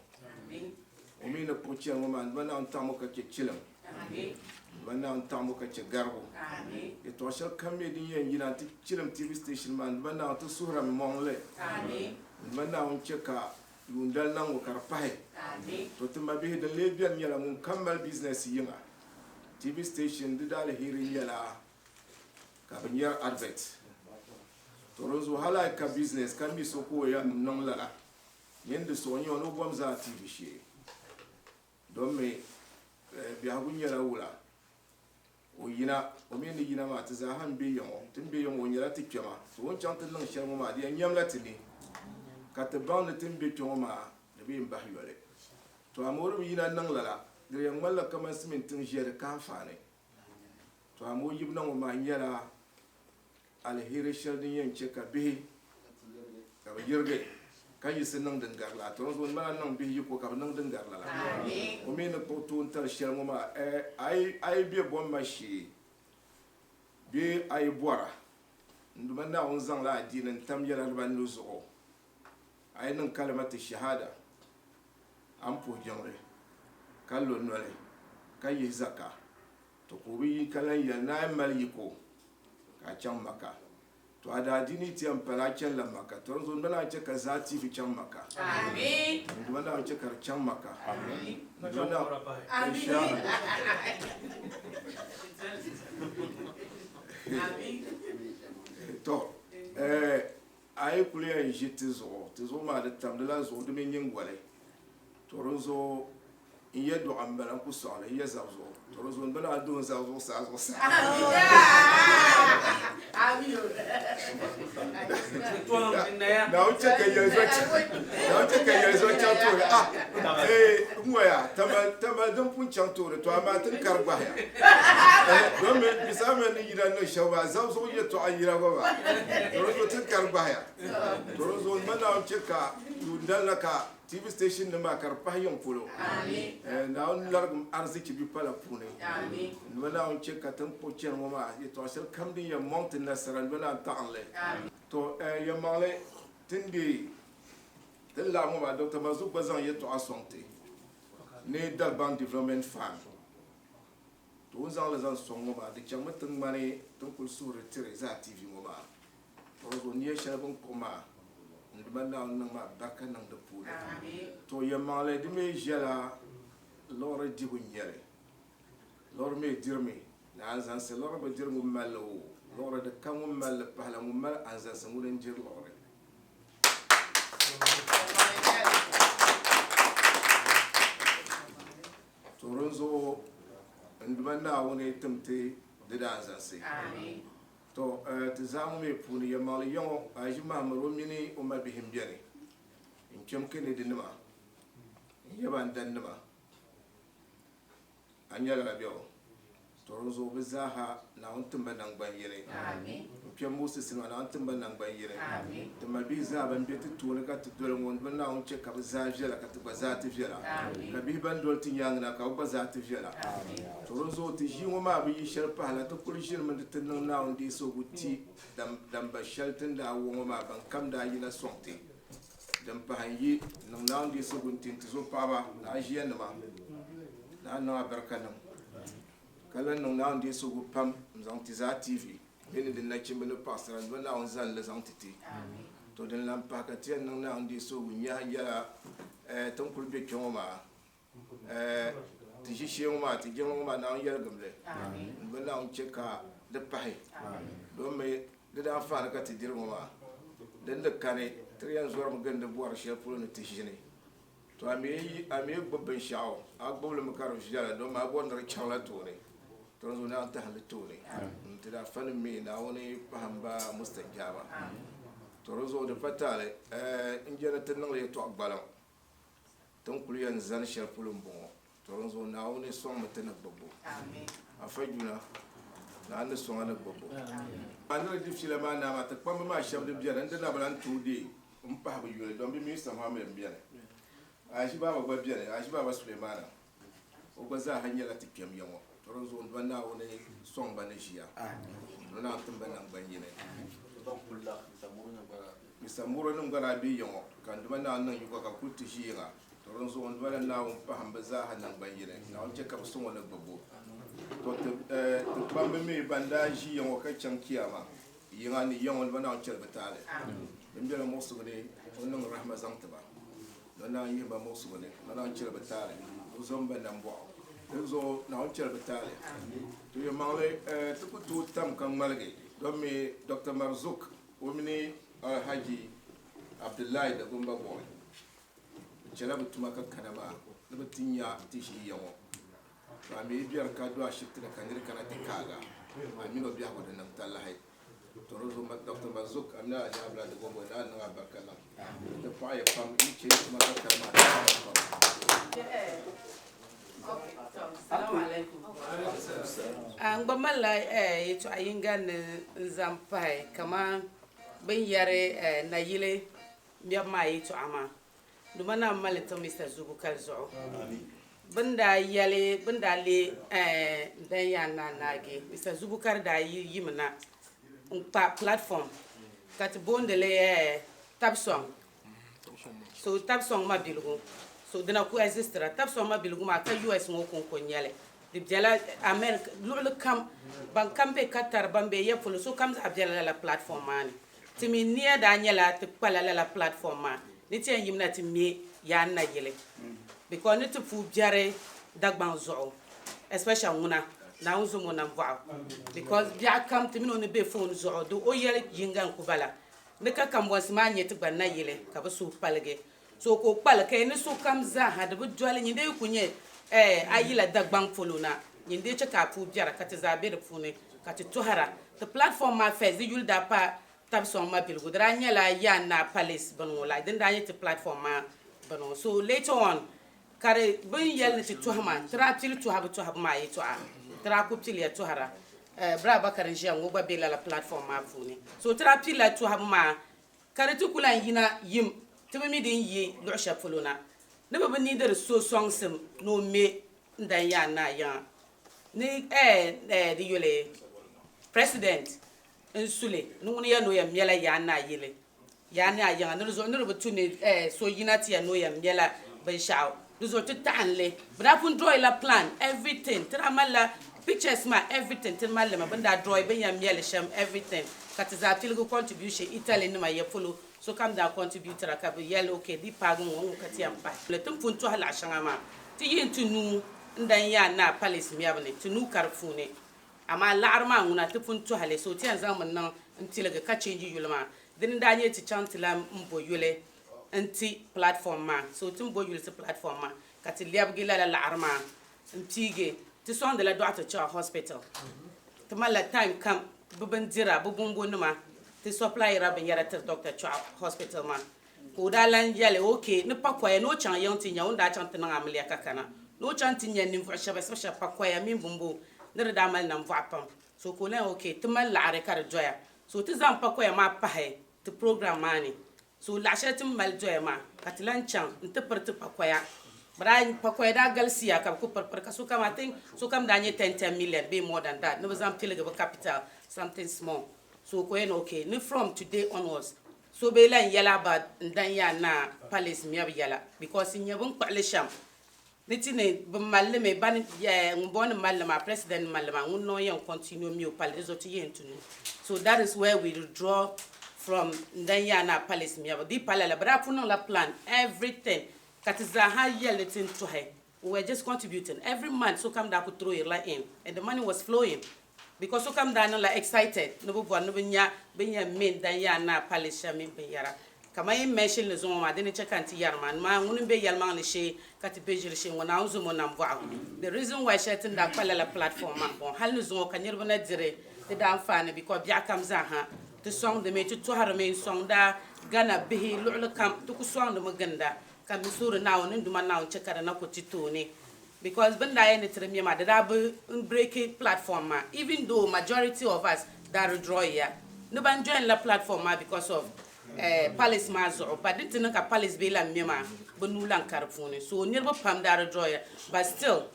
O mi ni kpuɣi chani ŋɔ maa doli Naawuni taɣim o ka chɛ chilim, doli Naawuni taɣim o ka chɛ garibu. Yɛtɔɣ shɛli kam mi din yɛn yina nti chilim TV station maa doli Naawuni ti suhirimi mɔŋ li. Doli Naawuni chɛ ka yuundali na ŋɔ ka di pahi. To ti mabihi din lee beni nyɛla ŋun kam mali business yiŋa TV station di daaliheri nyɛla ka bɛ nyɛri advert. To di zuɣu hali a yi ka business ka mi so ka o yɛn niŋ lala, nyin di suɣi nya o ni o bom zaa TV shee. Domi mi biɛhigu nyɛla wula o yina, o mi ni yina maa ti zaa ha m-be ya ŋɔ, ti ni be ya ŋɔ o nyɛla ti kpɛma, so o ni chaŋ ti niŋ shɛli ŋɔ maa di yɛn nyamla ti ni. Ka ti baŋ ni ti ni be kpe ŋɔ maa di bi yɛn bahi yoli. To amaa o di bi yina niŋ lala, di yɛn ŋmanila kaman simintiŋ ʒiya di ka anfaani. To amaa o yibu na ŋɔ maa nyɛla aliheri shɛli din yɛn chɛ ka bihi ka bɛ yirigi ka yiɣisi niŋ din gari lala. To n zuɣu n-mali a niŋ bihi yiko ka bɛ niŋ din gari lala. O mi ni kpuɣi toon tali shɛli ŋɔ maa, a yi be bomma shee bee a yi bɔra, n Duuma Naawuni zaŋla adiini n-tam yɛla dibanu zuɣu. A yi niŋ kalimati shahada, a ni puhi jiŋli, ka lo noli, ka yihi zaka, to ka o bi yi ka lan yɛli ni a yi mali yiko ka a chaŋ Maka. To a daa di ni ti yɛn pali a chanila Maka. To dinzuɣu n Duuma Naawuni chɛ ka zaa TV chaŋ Maka. N Duuma Naawuni chɛ ka di chaŋ Maka. N Duuma Naawuni Insha Allah. To a yi kuli yɛn ʒi ti zuɣu, ti zuɣu maa di tamdila zuɣu di mini nyingoli. To dinzuɣu n yɛ dɔɣi m bala n ku sɔɣili n yɛ zab zuɣu. To dinzuɣu n bala a duhi n zab zuɣusaa zuɣusaa. Naawuni chɛ ka yɛli zuɣu Naawuni chɛ ka yɛli zuɣu chaŋ tooni. Ah, ee, n ŋɔya, Tamali, Tamali din pun chaŋ tooni, to amaa ti ni kari gbahiya. Eh, domi bisa mi ni yina niŋ shɛba maa, zab zuɣu yɛtɔɣa n-yina gba maa. To dinzuɣu ti ni kari gbahiya. To dinzuɣu n ma Naawuni chɛ ka tuun dali na ka TV station nim maa ka di pahi yiŋ polo. Naawuni larigim arzichi bi pala puuni. N Naawuni chɛ ka ti ni kpuɣi chani ŋɔ maa yɛtɔɣa shɛli kam din yɛn mɔŋ ti nasara n Naawuni taɣim li. To yɛlimaŋli ti ni deei ti ni laɣim ŋɔ maa Doctor Marzuq gba zaŋ yɛtɔɣa sɔŋ ti ni Dagbaŋ Development Fund. To o ni zaŋ li zaŋ sɔŋ ŋɔ maa di chaŋmi ti ŋmani ti ni kuli suhiri tiri zaa TV ŋɔ maa. O zuɣu nia shɛli bɛ ni kpuɣi maa, n Duuma Naawuni niŋ ma barika niŋ di puuni. To yɛlimaŋli di mi ʒiɛla liɣiri dibu n-nyɛ li. Liɣiri mi dirimi ni anzansi, liɣiri bi diri ŋun mali li o, liɣiri di ka ŋun mali li pahila ŋun mali anzansi ŋuni n-diri liɣiri. To dinzuɣu n Duuma Naawuni tim ti di daanzansi. To, ti zaa ŋɔ mi puuni, yɛlimaŋli ya ŋɔ, Aʒi Mahamadu o mini o mabihi m-beni n-kpɛm Kennedy-nima, n-yaba n-dan-nima. A nya lala bɛ o? To dinzuɣu bɛ zaaha Naawuni tim ba naŋgban yini. N-kpɛm Moses nima, Naawuni tim ba naŋgban yini. Ti mabihi zaa ban be ti tooni ka ti doli ŋɔ, bɛ Naawuni chɛ ka bɛ zaa viɛla ka ti gba zaa ti viɛla, ka bihi ban doli ti nyaaŋa na ka bɛ gba zaa ti viɛla. To dinzuɣu ti ʒii ŋɔ maa bi yi shɛli pahila ti kuli ʒinimi ni ti niŋ Naawuni deesogu ti damba shɛli ti ni daa wa ŋɔ maa ban kam daa yina sɔŋ ti. Din pahi n-yi niŋ Naawuni deesogu n-ti n tizo paɣaba ni aʒiyanima ni a niŋ abarika niŋ ka lahi niŋ Naawuni deesogu pam n-zaŋ ti zaa TV mini di nachimba ni paɣasara ni bɛ Naawuni zani li zaŋ ti ti. To din lahi pahi ka ti yɛn niŋ Naawuni deesogu nyahi nyɛla ti ni kuli be kpe ŋɔ maa Ti ʒi shee ŋɔ maa, ti jiŋli ŋɔ maa, Naawuni yɛligim li ni bɛ Naawuni chɛ ka di pahi, domi di daanfaani ka ti diri ŋɔ maa, din di kani, ti di yɛn zɔrimi gindi bɔri shɛli polo ni ti ʒini. To a mi gbubi binshɛɣu, a gbubi li mi ka di viɛla, domi a bɔri ni di chaŋla tooni, to dinzuɣu Naawuni tahim li tooni. Ti daanfanim mi Naawuni pahim ba mustajaaba. To dinzuɣu di pa taali n je ni ti niŋli yɛtɔɣ gbaliŋ. Ti ni kuli yɛn zani shɛli polo m-bɔŋɔ, to dinzuɣu Naawuni sɔŋmi ti ni gbibbu. Afa Juna, Naawuni ni sɔŋ a ni gbibbu. A ni di fiila maa naai maa, ti kpamba maa shɛba di beni, n di na bi lan tooi deei m-pahi bɛ yuli, dɔn bɛ Minista Muhammad m-beni, Aʒi Baaba gba beni, Aʒi Baaba Sulemana, o gba zaaha nyɛla ti kpɛm ya ŋɔ, to dinzuɣu n dua Naawuni sɔŋ ba ni ʒiya, n naan tim ba naŋgban yini. Mista Muro nim gba daa be ya ŋɔ, ka n Duuma Naawuni niŋ yiko ka kuli ti ʒi yiŋa. To dinzuɣu n Duuma la Naawuni pahim bɛ zaaha naŋgban yini, Naawuni chɛ ka bɛ sɔŋ o ni gbibbu. To ti kpamba mi ban daa ʒi ya ŋɔ ka chaŋ Kiyama yiŋa ni ya ŋɔ, n Duuma Naawuni chɛli bɛ taali. Bɛn bela muɣisigu ni, o niŋ rahima zaŋ ti ba. Ni o naan yihi ba muɣisigu ni, ni o naan chɛli bɛ taali, o zom ba nambɔɣu. Dinzuɣu Naawuni chɛli bɛ taali. To yɛlimaŋli, ti ku tooi tam ka ŋmaligi, domi Doctor Marzuq o mini Alhaji Abdullahi Dagomba Boy bɛ chɛla bɛ tuma ka kana maa ni bɛ ti nya ti ʒii ya ŋɔ. To a mi yi biɛri ka do ashibiti ni ka niri kana ti kaag a, a mini o biɛhigu di niŋ talahi. To di zuɣu Doctor Marzouk a mini Alhaji Abdullahi Dagombo daa niŋ alibarika niŋ ti paɣiya pam yi chɛ tuma ka kali maa di paɣiya pam. N gba malila yɛtɔɣa yinga ni n zaŋ pahi kaman bɛ ni yɛri nayili mɛbu maa yɛtɔɣa maa. Duma na mali tiŋ Mister Zubu kali zuɣu. Bɛ ni daa yɛli, bɛ ni daa leei Dan Yaa Naa Naagi, Mister Zubu ka di daa yi yimi na n-kpa platform ka ti boondi li Tabisɔŋ. So Tabisɔŋ mabiligu, so dina ku existira. Tabisɔŋ mabiligu maa ka US ŋɔ kɔŋko n-nyɛ li. Di bela America luɣili kam, ban kam be Qatar, ban be ya polo, sokam zaa bela lala platform maa ni. Ti mi nia daa nyɛla ti kpala lala platform maa ni ti yɛn yimina ti me Yaan Nayili because ni ti puu biɛri Dagbaŋ zuɣu especially ŋuna Naawuni zom o nambɔɣu because biɛɣu kam ti mini o ni be phone zuɣu di o yɛli yinga n-ku bala ni ka Kambɔnsi maa nyɛ ti gba nayili ka bɛ suhu paligi so ka o kpali ka ni sokam zaaha di bi doli nyin dee ku nyɛ eh a yila Dagbaŋ polo na nyin dee chɛ ka a puu biɛra ka ti zaa be di puuni ka ti tohira ti platform maa first di yuli daa pa Tabisɔŋ mabiligu di daa nyɛla Yaan Naa Palace bini ŋɔ like din daa nyɛ ti platform maa bini ŋɔ so later on ka di bɛ ni yɛli ni ti tohi maa ti daa pili tohibu tohibu maa yɛltɔɣa ti daa ku piliya tohira eh Bra Abakar n ʒiya ŋɔ gba be lala platform maa puuni so ti daa pilila tohibu maa Ka di ti ku lan yina yim, ti bi mi di ni yi luɣ shɛli polo na. Ni bɛ bi niŋdiri so sɔŋsim ni o me n-dan yaa naa yiŋa ni ɛɛ di yuli president n-su li ni ŋuni yɛli ni o yɛn mɛla yaa naa yili, yaa naa yiŋa ni di zuɣu ni di bi tu ni ɛɛ so yina ti yɛli ni o yɛn mɛla binshɛɣu di zuɣu ti taɣim li. Bɛ daa pun draw la plan everything ti daa malila pictures maa everything ti mali li mi bɛ ni daa draw bɛ ni yɛn mɛli shɛm everything ka ti zaa piligi contribution Italy nima ya polo sokam daa contributira ka bɛ yɛli ok di paagi ŋ-ŋɔ ŋ-ŋɔ ka ti yɛn pahi ti ni pun tɔhi laɣ shɛŋa maa ti yi n-ti nuu n-dan yaa Naa Palace mɛbu ni ti nuu ka di puuni amaa laɣiri maa ŋuna ti pun tɔhi li so ti yɛn zaŋmi niŋ n-piligi ka change yuli maa dini n-daa nyɛ ti chaŋ ti lahi m-bo yuli n-ti platform maa. So ti ni bo yuli ti platform maa ka ti lɛbigi lala laɣiri maa m-piigi ti sɔŋdila Dɔɣite Chɔɣu Hospital. Ti malila time kam bɛ bindira, bɛ bombonima, ti supplyira binyɛra tiri Dɔkta Chɔɣu Hospital maa. Ka o daa lan yɛli ok ni pakoya ni o chaŋ yiŋ ti nya o ni daa chaŋ ti niŋ amiliya ka kana ni o chaŋ ti nya ninvuɣ shɛba especially pakoya mini bombo ni di daa mali nambɔɣu pam. So ka o lan yɛli ok ti mali laɣiri ka di doya so ti zaŋ pakoya maa pahi ti program maa ni. So laɣ shɛli ti ni mali doya maa ka ti lan chaŋ nti piri ti pakoya. Bɛ daa, pakoya daa galisiya ka bɛ ku piripiri ka sokam, I think sokam daa nyɛ ten ten million bee more than that ni bɛ zaŋ piligi bɛ capital something small. So ka o yɛli ni okay ni from today onwards so bee lan yɛli about n dan yaa naa palace mɛbu yɛla because n nya bɛ ni kpuɣi li shɛm Ni ti ni bi mali li mi, ban ŋun bɔŋɔ ni mali li maa, president ni mali li maa, ŋun noo yɛn continue mi o pali, di zuɣu ti yɛn ti nu. So that is where we withdraw from Ndan Yaa Naa Palace mɛbu. Di pa lala, bɛ daa pun niŋla plan everything ka ti zaa ha yɛli ni ti ni tɔhi. We were just contributing. Every month sokam daa ku throw-irila in and the money was flowing because sokam daa niŋla excited ni bɛ bɔri ni bɛ nya bɛ ni yɛn me Ndan Yaa Naa Palace shɛm mini binyɛra. Kaman yi mention li zuŋɔ maa, di ni chɛ ka n ti yɛri maa, maa ŋuni m-be yɛlimaŋli shee ka ti be ʒili shee ŋɔ, Naawuni zom o nambɔɣu. The reason why shɛli ti ni daa kpa lala platform maa m-bɔŋɔ, hali ni zuŋɔ ka niriba na diri ti daanfaani because biɛɣu kam zaa ha ti sɔŋdimi, ti tɔhirimi n-sɔŋda Ghana bihi luɣili kam, ti ku sɔŋdimi ginda ka mi suhiri Naawuni ni Duuma Naawuni chɛ ka di na ku ti tooni because bɛ ni daa yɛn ni ti di me maa di daa bi n breaki platform maa even though majority of us daa withdraw ya ni ban join la platform maa because of palace maa zuɣu but din ti niŋ ka palace bee lan me maa bɛ nuu lan ka di puuni so niriba pam daa withdraw ya but still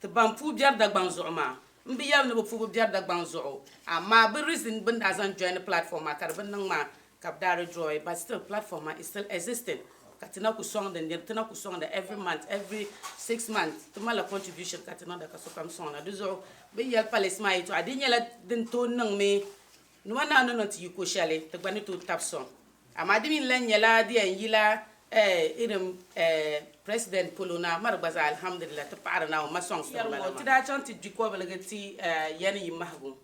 ti ban puu biɛri Dagbaŋ zuɣu maa m bi yɛli ni bɛ puu bi biɛri Dagbaŋ zuɣu amaa bɛ reason bɛ ni daa zaŋ join platform maa ka di bi niŋ maa ka bɛ daa withdraw but still platform maa is still existing ka ti na ku sɔŋdi niriba ti na ku sɔŋda every month every 6 months ti malila contribution ka ti niŋda ka sokam sɔŋda di zuɣu bɛ ni yɛli palace maa yɛltɔɣa di nyɛla din tooi niŋmi Nima naa ni niŋ ti yiko shɛli ti gba ni tooi tabi sɔŋ. Amaa di mi lan nyɛla di yɛn yila irin president polo na, ma di gba zaa alhamdulillah ti paɣiri Naawuni ma sɔŋsim bala maa. Ti daa chaŋ ti gbi kɔbiligi ti yani yi mahigu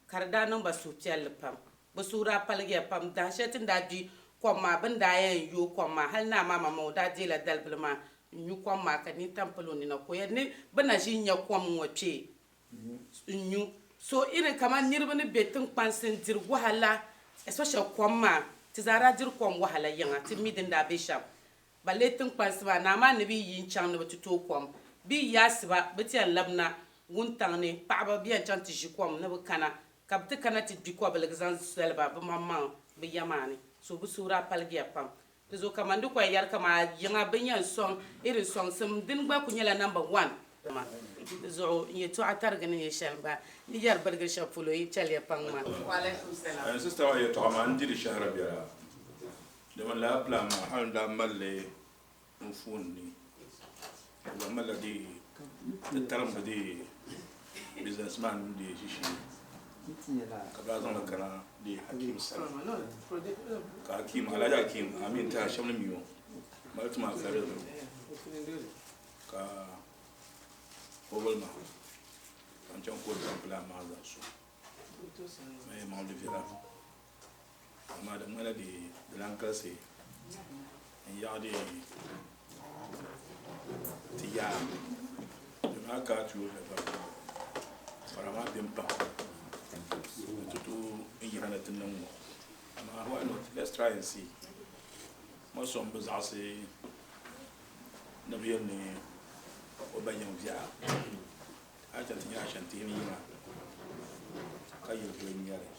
ka di daa niŋ ba suhupiɛlli pam. Bɛ suhu daa paligiya pam. Dahin shɛli ti ni daa gbi kom maa, bɛ ni daa yɛn yooi kom maa hali naa maa maŋmaŋ o daa deela dalibili maa n-nyu kom maa ka nintam pali o nina ka o yɛli ni bɛ na ʒi n-nya kom ŋ-ŋɔ kpee n-nyu. So irin kamani niriba ni be tiŋkpansi n-diri wahala especially kom maa, ti zaa daa diri kom wahala yiŋa, ti mi din daa be shɛm. Balle tiŋkpansi maa, naa maa ni bi yi n-chaŋ ni bɛ ti tooi kom, bɛ yi yaasi ba, bɛ ti yɛn labina wuntaŋ ni, paɣiba bɛ yɛn chaŋ ti ʒi kom ni bɛ kana, ka bɛ ti kana ti gbi kɔbiligi zaŋ zali ba bɛ maŋmaŋ bɛ ya maa ni. So bɛ suhu daa paligiya pam. Di zuɣu kaman di kɔya yɛri kaman a yiŋa bɛ ni yɛn sɔŋ irin sɔŋsim dini gba kuli nyɛla number one. Di zuɣu n yɛtɔɣa tarigi ni nyɛ shɛli m-ba ni yɛri birigiri shɛb polo yi chɛliya paŋ ma. Wa alaikum salam. N sister maa yɛtɔɣa maa n diri shɛhira biɛla dama lala plan maa hali n daa mali li n phone ni n gba malila di di tarimbu di business man nim di ʒishee ka bɛ daa zaŋli kana di Hakim sani ka Hakim Alhaji Hakim Amin Taha shɛba ni mi o mali tuma very low ka o boli ma ka n chaŋ ka o zaŋ plan maa zaŋ so ma yɛn maŋ di viɛla amaa di ŋmanila di lan kalisi n-yaɣi di ti yaa domin a ka a ti yuli Dagbaŋ fara maa beni pam ni ti tooi n-yina ni ti niŋ ŋɔ amaa why not let's try and see ma so m-bi zaɣisi ni bɛ yɛli ni o ba yiŋ viɛla a yi chaŋ ti nya Ashanti ni yiŋa ka yili doli n-nyɛ li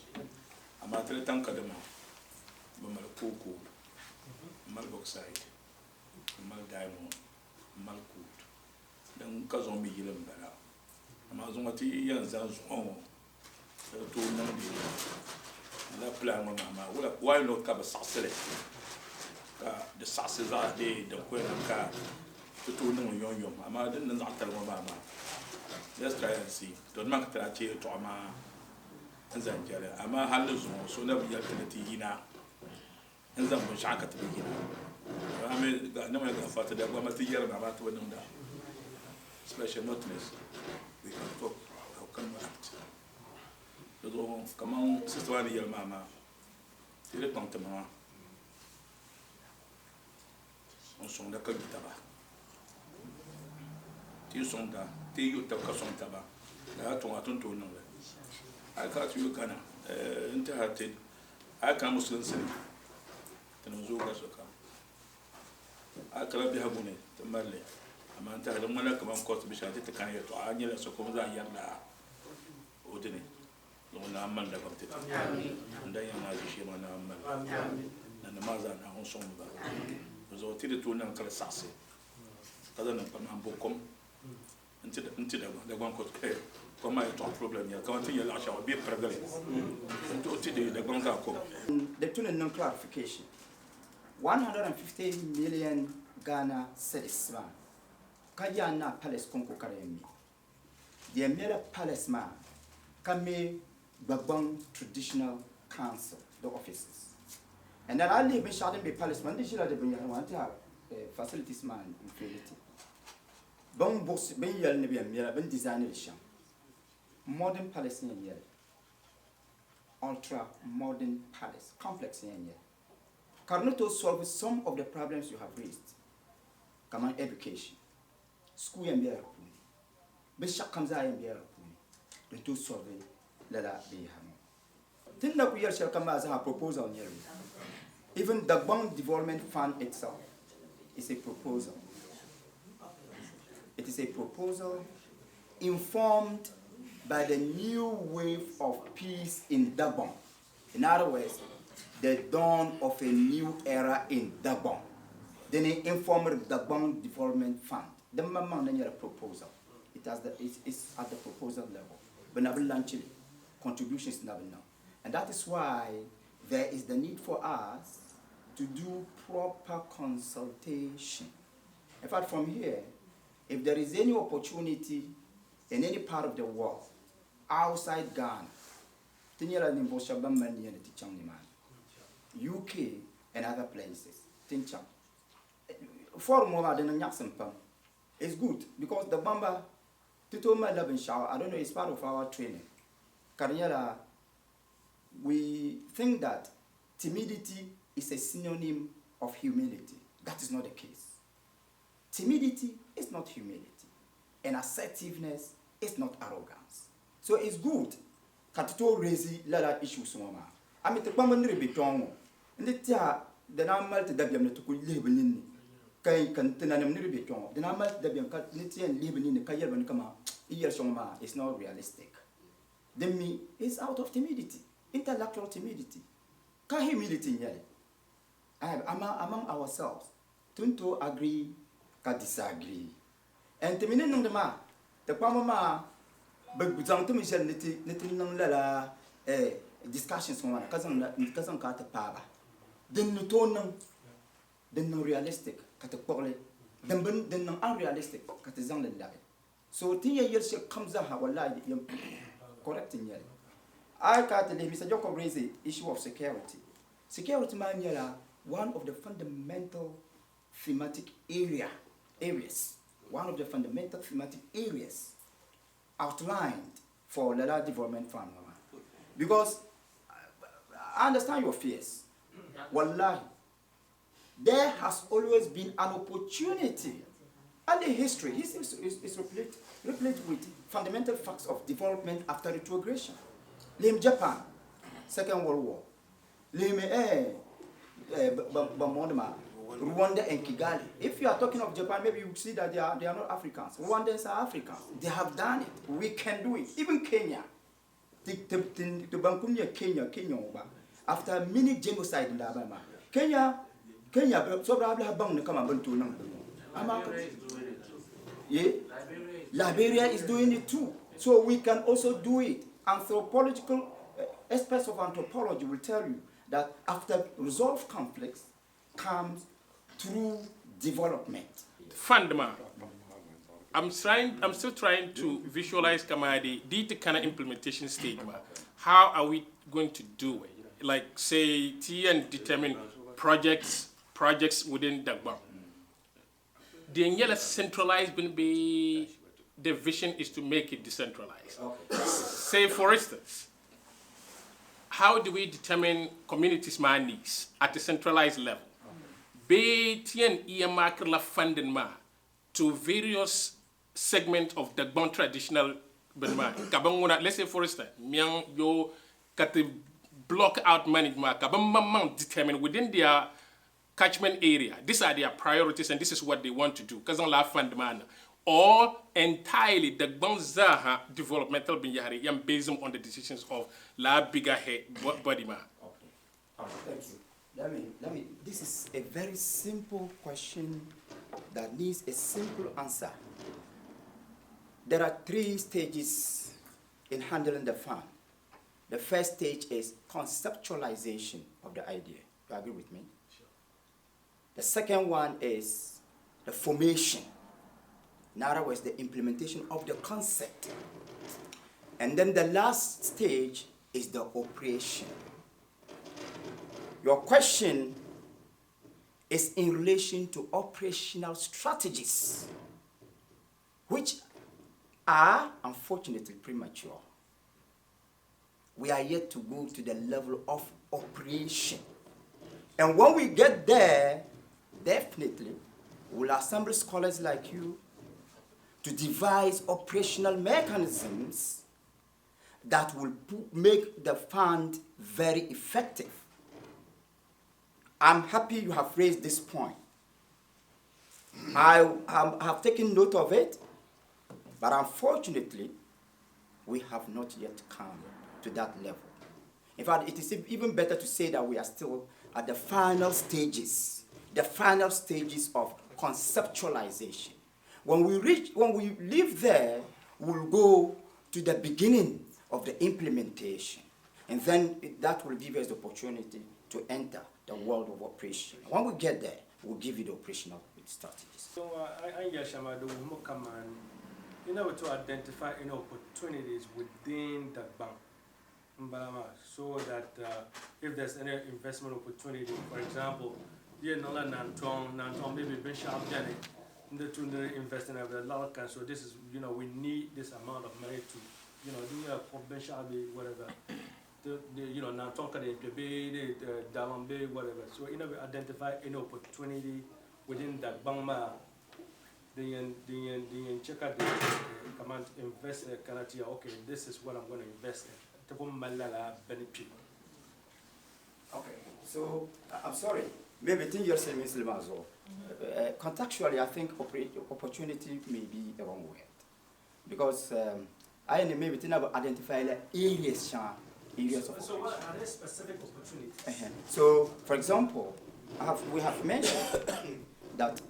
amaa ti di taŋ kadama bɛ mali kooko m-mali bauxite m-mali diamond m-mali gold din ka zuŋɔ mi yili m-bala amaa zuŋɔ ti yɛn zani zuŋɔ ŋɔ ni di tooi niŋdi lala plan ŋɔ maa maa wula why not ka bɛ saɣisi li ka di saɣisi zaɣ dee din ku yɛn niŋ ka ti tooi niŋ li yomyom amaa din niŋ zaɣ tali ŋɔ maa maa let's try and see to di maa ka ti daa chɛ yɛltɔɣa maa n zaŋ jɛli amaa hali ni zuŋɔ so na bi yɛli ti ni ti yina n zaŋ binshɛɣu ka ti bi yina amaa mi niŋmi gaafara ti Dagbamba ti yɛrimi amaa ti bi niŋda special notice we can talk how can we act di zuɣu kaman sister maa ni yɛli maa maa ti di kpaŋ ti maŋa n sɔŋda ka yu taba ti yi sɔŋda ti yi yu taba ka sɔŋ taba lala tɔŋ a ti ni tooi niŋli a yi kana ti yuli Ghana n tɛha ti a yi kana musulinsi ni ti niŋ zooi gari sokam a yi kana biɛhigu ni ti mali li amaa n tɛha di ŋmanila kaman court binshɛɣu ti ti kana yɛltɔɣa a nyɛla sokam zaa yɛrila o dini Zuŋɔ naa mali Dagbaŋ ti ti. N daa yɛn maa ʒishee maa naa mali. Nanim maa zaa Naawuni sɔŋmi ba. Di zuɣu ti di tooi niŋ ka di saɣisi ka zaŋ niŋ kpam m-bo kom n-ti Dagbaŋ. Dagbaŋ ko kom maa yɛltɔɣa problem nyɛla kamani ti ni yɛli laɣ shɛŋa bɛ pirigili n-tooi ti di Dagbaŋ zaa kom. Di tu ni niŋ clarification, 150 million Ghana cedis maa ka Yaa Naa Palace kɔŋko ka di yɛn me. Di yɛn mɛla palace maa ka me Gbagbaŋ Traditional Council di offices. And then a lihi binshɛɣu din be palace maa ni di ʒila di binyɛhiri maa n tiɛha facilities maa n feeli ti. Bɛ ni buɣisi bɛ ni yɛli ni bɛ yɛn mɛla bɛ ni design li shɛm modern palace n yɛn nyɛli ultra modern palace complex n yɛn nyɛli ka di ni tooi solve some of the problems you have raised kamani education. School yɛn bela di puuni, binshɛɣu kam zaa yɛn bela di puuni din tooi solvi lala binyɛhiri ŋɔ. Ti ni na kuli yɛli shɛli kam maa zaa proposal n-nyɛ li. Even Dagbang Development Fund itself is a proposal. It is a proposal informed by the new wave of peace in Dagbang. In other words, the dawn of a new era in Dagbon. Dini informed Dagbon Development Fund. Din maŋmaŋ na nyɛla proposal. It has the, it's, it's at the proposal level. Bɛ na bi launch li. Contributions na bi niŋ. And that is why there is the need for us to do proper consultation. In fact, from here, if there is any opportunity in any part of the world outside Ghana, Ti nyɛla ninvuɣ shɛba ban mali nia ni ti chaŋ nimaani, UK and other places, ti ni chaŋ. Forum ŋɔ maa di niŋ nyaɣisim pam. It's good because Dagbamba ti tooi malila binshɛɣu, I don't know, it's part of our training, ka di nyɛla we think that timidity is a synonym of humility. That is not the case. Timidity is not humility and assertiveness is not arrogance. So it's good. Ka ti tooi raise lala issues ŋɔ maa. A mi ti kpamba ni di be kpɛŋɔ ŋɔ, n di tɛha di naan mali ti dabiɛm ni ti kuli lihi bɛ ninni ka ka ti nanim ni di be kpɛŋɔ di naan mali ti dabiɛm ka ni ti yɛn lihi bɛ ninni ka yɛli ba ni kaman yi yɛli shɛŋa maa is not realistic. Din mi is out of timidity, intellectual timidity ka humility n-nyɛ li. Amaa among ourselves ti ni tooi agree ka disagree. And ti mi ni niŋdi maa, ti kpamba maa bɛ zaŋ ti mi ʒeli ni ti ni ti niŋ lala discussions ŋɔ maa na ka zaŋ ka zaŋ ka ti paai ba. Din ni tooi niŋ, din niŋ realistic ka ti kpuɣi li, din bi din niŋ unrealistic ka ti zaŋ li labi. So ti ni yɛn yɛli shɛli kam zaa ha wallahi yɛn correct n-nyɛ li. A yi kana ti lihi Mister Jacob raise issue of security. Security maa nyɛla one of the fundamental thematic area areas, one of the fundamental thematic areas outlined for lala development fund ŋɔ maa because I understand your fears wallahi there has always been an opportunity and the history history is, is, is replete, replete with fundamental facts of development after retrogression lihim Japan Second World War lihimi eh, eh, Bambondi maa Rwanda and Kigali. If you are talking of Japan, maybe you see that they are not Africans. Rwandans are Africans. They have done it. We can do it. Even Kenya. Ti ban kum nyɛ Kenya, Kenya ŋɔ gba. After mini genocide n daa bala maa. Kenya, Kenya so daa lahi baŋ ni kaman bɛ ni tooi niŋ bini ŋɔ. Amaa ka ye Liberia is doing it too. So we can also do it. Anthropological experts of anthropology will tell you that after resolved conflicts comes through development. Fund maa, I'm trying, I'm still trying to visualize kamadi di ti kana implementation stage maa. How are we going to do it? Like say ti yɛn determine projects within Dagbaŋ. Di yɛn nyɛla centralized bini bee the vision is to make it decentralized? Say for instance, how do we determine communities maa needs at a centralized level? Bee ti yɛn earmark la funding maa to various segment of Dagbaŋ traditional bini maa ka bin ŋuna, let's say for instance, Miɛŋ, Yoo, ka ti block out money maa ka bin maŋmaŋ determine within their catchment area, these are their priorities and this is what they want to do, ka zaŋ lala fund maa na, or entirely Dagbaŋ zaaha developmental binyahari yan based on the decisions of lala bigger head body maa. Okay. All right, thank you. Let me, this is a very simple question that needs a simple answer. There are three stages in handling the fund. The first stage is conceptualization of the idea. You agree with me? Sure. The second one is the formation. In other words, the implementation of the concept. And then the last stage is the operation. Your question is in relation to operational strategies, which are unfortunately premature. We are yet to go to the level of operation. And when we get there, definitely we'll assemble scholars like you to devise operational mechanisms that will make the fund very effective. I'm happy you have raised this point. I have taken note of it, but unfortunately, we have not yet come to that level. In fact, it is even better to say that we are still at the final stages of conceptualization. When we leave there, we'll go to the beginning of the implementation. And then that will give us the opportunity to enter the world of operation. When we get there, we'll give you the operational strategies. So I in order to identify any opportunities within the bank, so that if there's any investment opportunity, for example, yeah, Nantong, Nantong maybe binshɛɣu beni to invest in a lot of, so this is, we need this amount of money to, do a binshɛɣu whatever. The Nantong ka be the Dalambe, whatever. So identify any opportunity within that bank maa, then check out the command invest, okay, this is what I'm going to invest in. ti pun mali lala bini kpe. Okay, so I'm sorry, maybe tin yɛri silimiinsili maa zuɣu. Contextually, I think opportunity may be the wrong word because a yɛn ni maybe ti na bi identify la areas shɛŋa, areas of So what operation. are the specific opportunities? So, for example, we have mentioned that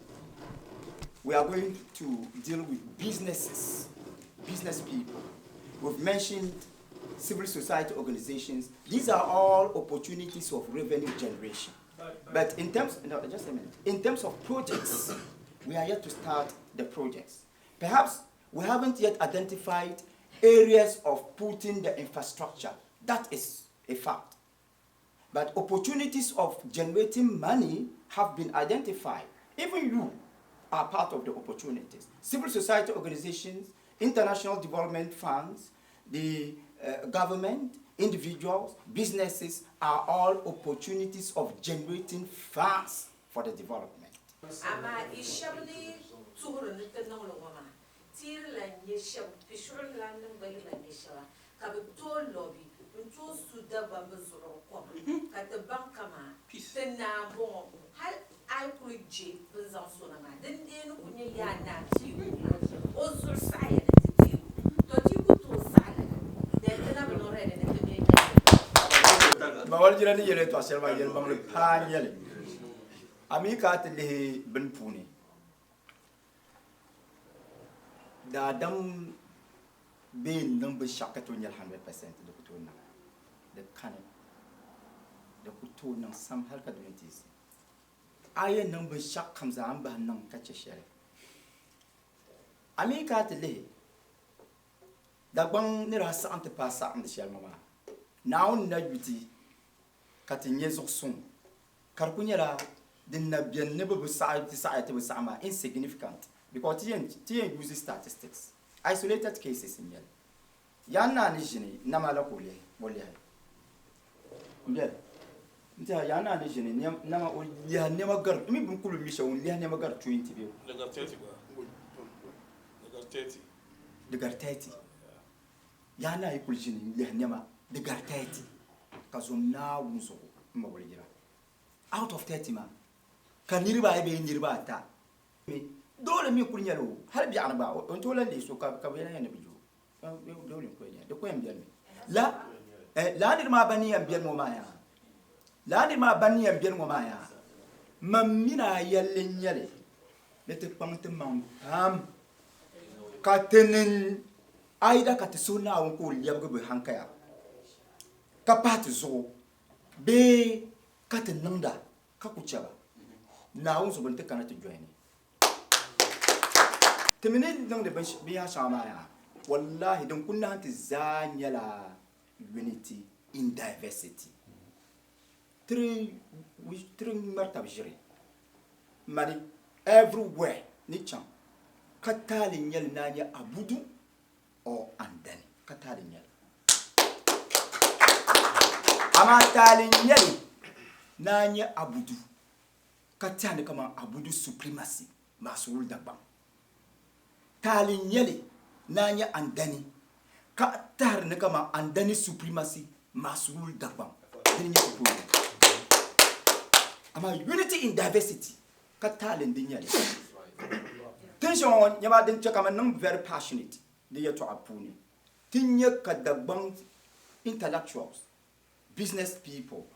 we are going to deal with businesses, business people. We've mentioned civil society organizations. These are all opportunities of revenue generation. But in terms, no, just a minute. In terms of projects, we are yet to start the projects. Perhaps we haven't yet identified areas of putting the infrastructure. That is a fact. But opportunities of generating money have been identified. Even you are part of the opportunities. Civil society organizations, international development funds, the government, individuals, businesses are all opportunities of generating funds for the development. Amaa i shɛba ni tuhiri ni ti niŋli ŋɔ maa, ti yi lan nyɛ shɛba, pishuɣu lan nim gba yi lan nyɛ shɛba, ka bɛ tooi lobby n-tooi su Dagbamb zuɣuri koma, ka ti baŋ kaman ti naa m-bɔŋɔ, hal a yi kuli je bɛ ni zaŋ so na maa, din dee ni ku nyɛ yaa naa teeku maa, o zuɣu saɣiya ni ti teeku. Tɔ ti yi ku tooi saɣi lala, then ti na bi niŋ ready ni ti me nyɛli. Ma walijina ni yɛli yɛltɔɣa shɛli maa yɛlimaŋli paa n-nyɛ li. A mi ka a ti lihi bini puuni, daadam bee n-niŋ binshɛɣu ka tooi nyɛli 100% di ku tooi niŋ. Di kani. Di ku tooi niŋ sam hali ka dunia ti yiɣisi. A yɛn niŋ binshɛɣu kam zaa m bahi niŋ ka chɛ shɛli. A mi ka a ti lihi Dagbaŋ ni daa saɣim ti paai saɣindi shɛli ŋɔ maa, Naawuni na yu ti ka ti nya zuɣusuŋ ka di ku nyɛla din na beni ni bɛ bi saɣi ti saɣiya ti bi saɣi maa insignificant because ti yɛn ti yɛn use statistics isolated cases n nyɛli. Yaa naa ni ʒini nama la ka o lihi o lihi m beli n tiɛha yaa naa ni ʒini nama o lihi nɛma gari n mi bini kuli mi shɛli ŋun lihi nɛma gari 20 bee Di gari 30 gba. Di gari 30. Di gari 30. Yaa naa yi kuli ʒini n lihi nɛma di gari 30 ka zom Naawuni zuɣu m ma Wulijira. Out of 30 maa ka niriba ayi bee niriba ata mi doole mi kuli nyɛla o hali biɛɣuni gba o ni tooi lahi leei so ka bɛ yɛn ni bi je o doole n kuli nyɛli di ko yɛn beni mi la lala niri maa ban ni yɛn beni ŋɔ maa yaa lala niri maa ban ni yɛn beni ŋɔ maa yaa mam mini a yɛlli n nyɛli ni ti kpaŋ ti maŋ pam ka ti niŋ aida ka ti suhi Naawuni ka o lɛbigi bɛ hankaya ka pahi ti zuɣu bee ka ti niŋda ka ku chɛ ba. Naawuni zuɣu bɛ ni ti kana ti joini ti mi ni niŋdi binyɛr shɛŋa maa yaa, wallahi din ku nahi ti zaa nyɛla unity in diversity. Tiri ŋmari tab ʒiri mani everywhere ni chaŋ ka taali n-nyɛli ni a nyɛ Abudu or Andani ka taali n-nyɛli. Amaa taali n-nyɛli ni a nyɛ Abudu ka tɛhi ni kaman Abudu supremacy maasi wuli Dagbaŋ. Taali n-nyɛli ni a nyɛ Andani ka tɛhiri ni kaman Andani supremacy maasi wuli Dagbaŋ. Dini n-nyɛ ti problem. Amaa unity in diversity ka taali n-di nyɛli. Tin shɛŋa ŋɔ nyɛma din chɛ ka man niŋ very passionate di yɛtɔɣa puuni. Ti nya ka Dagbaŋ intellectuals, business people,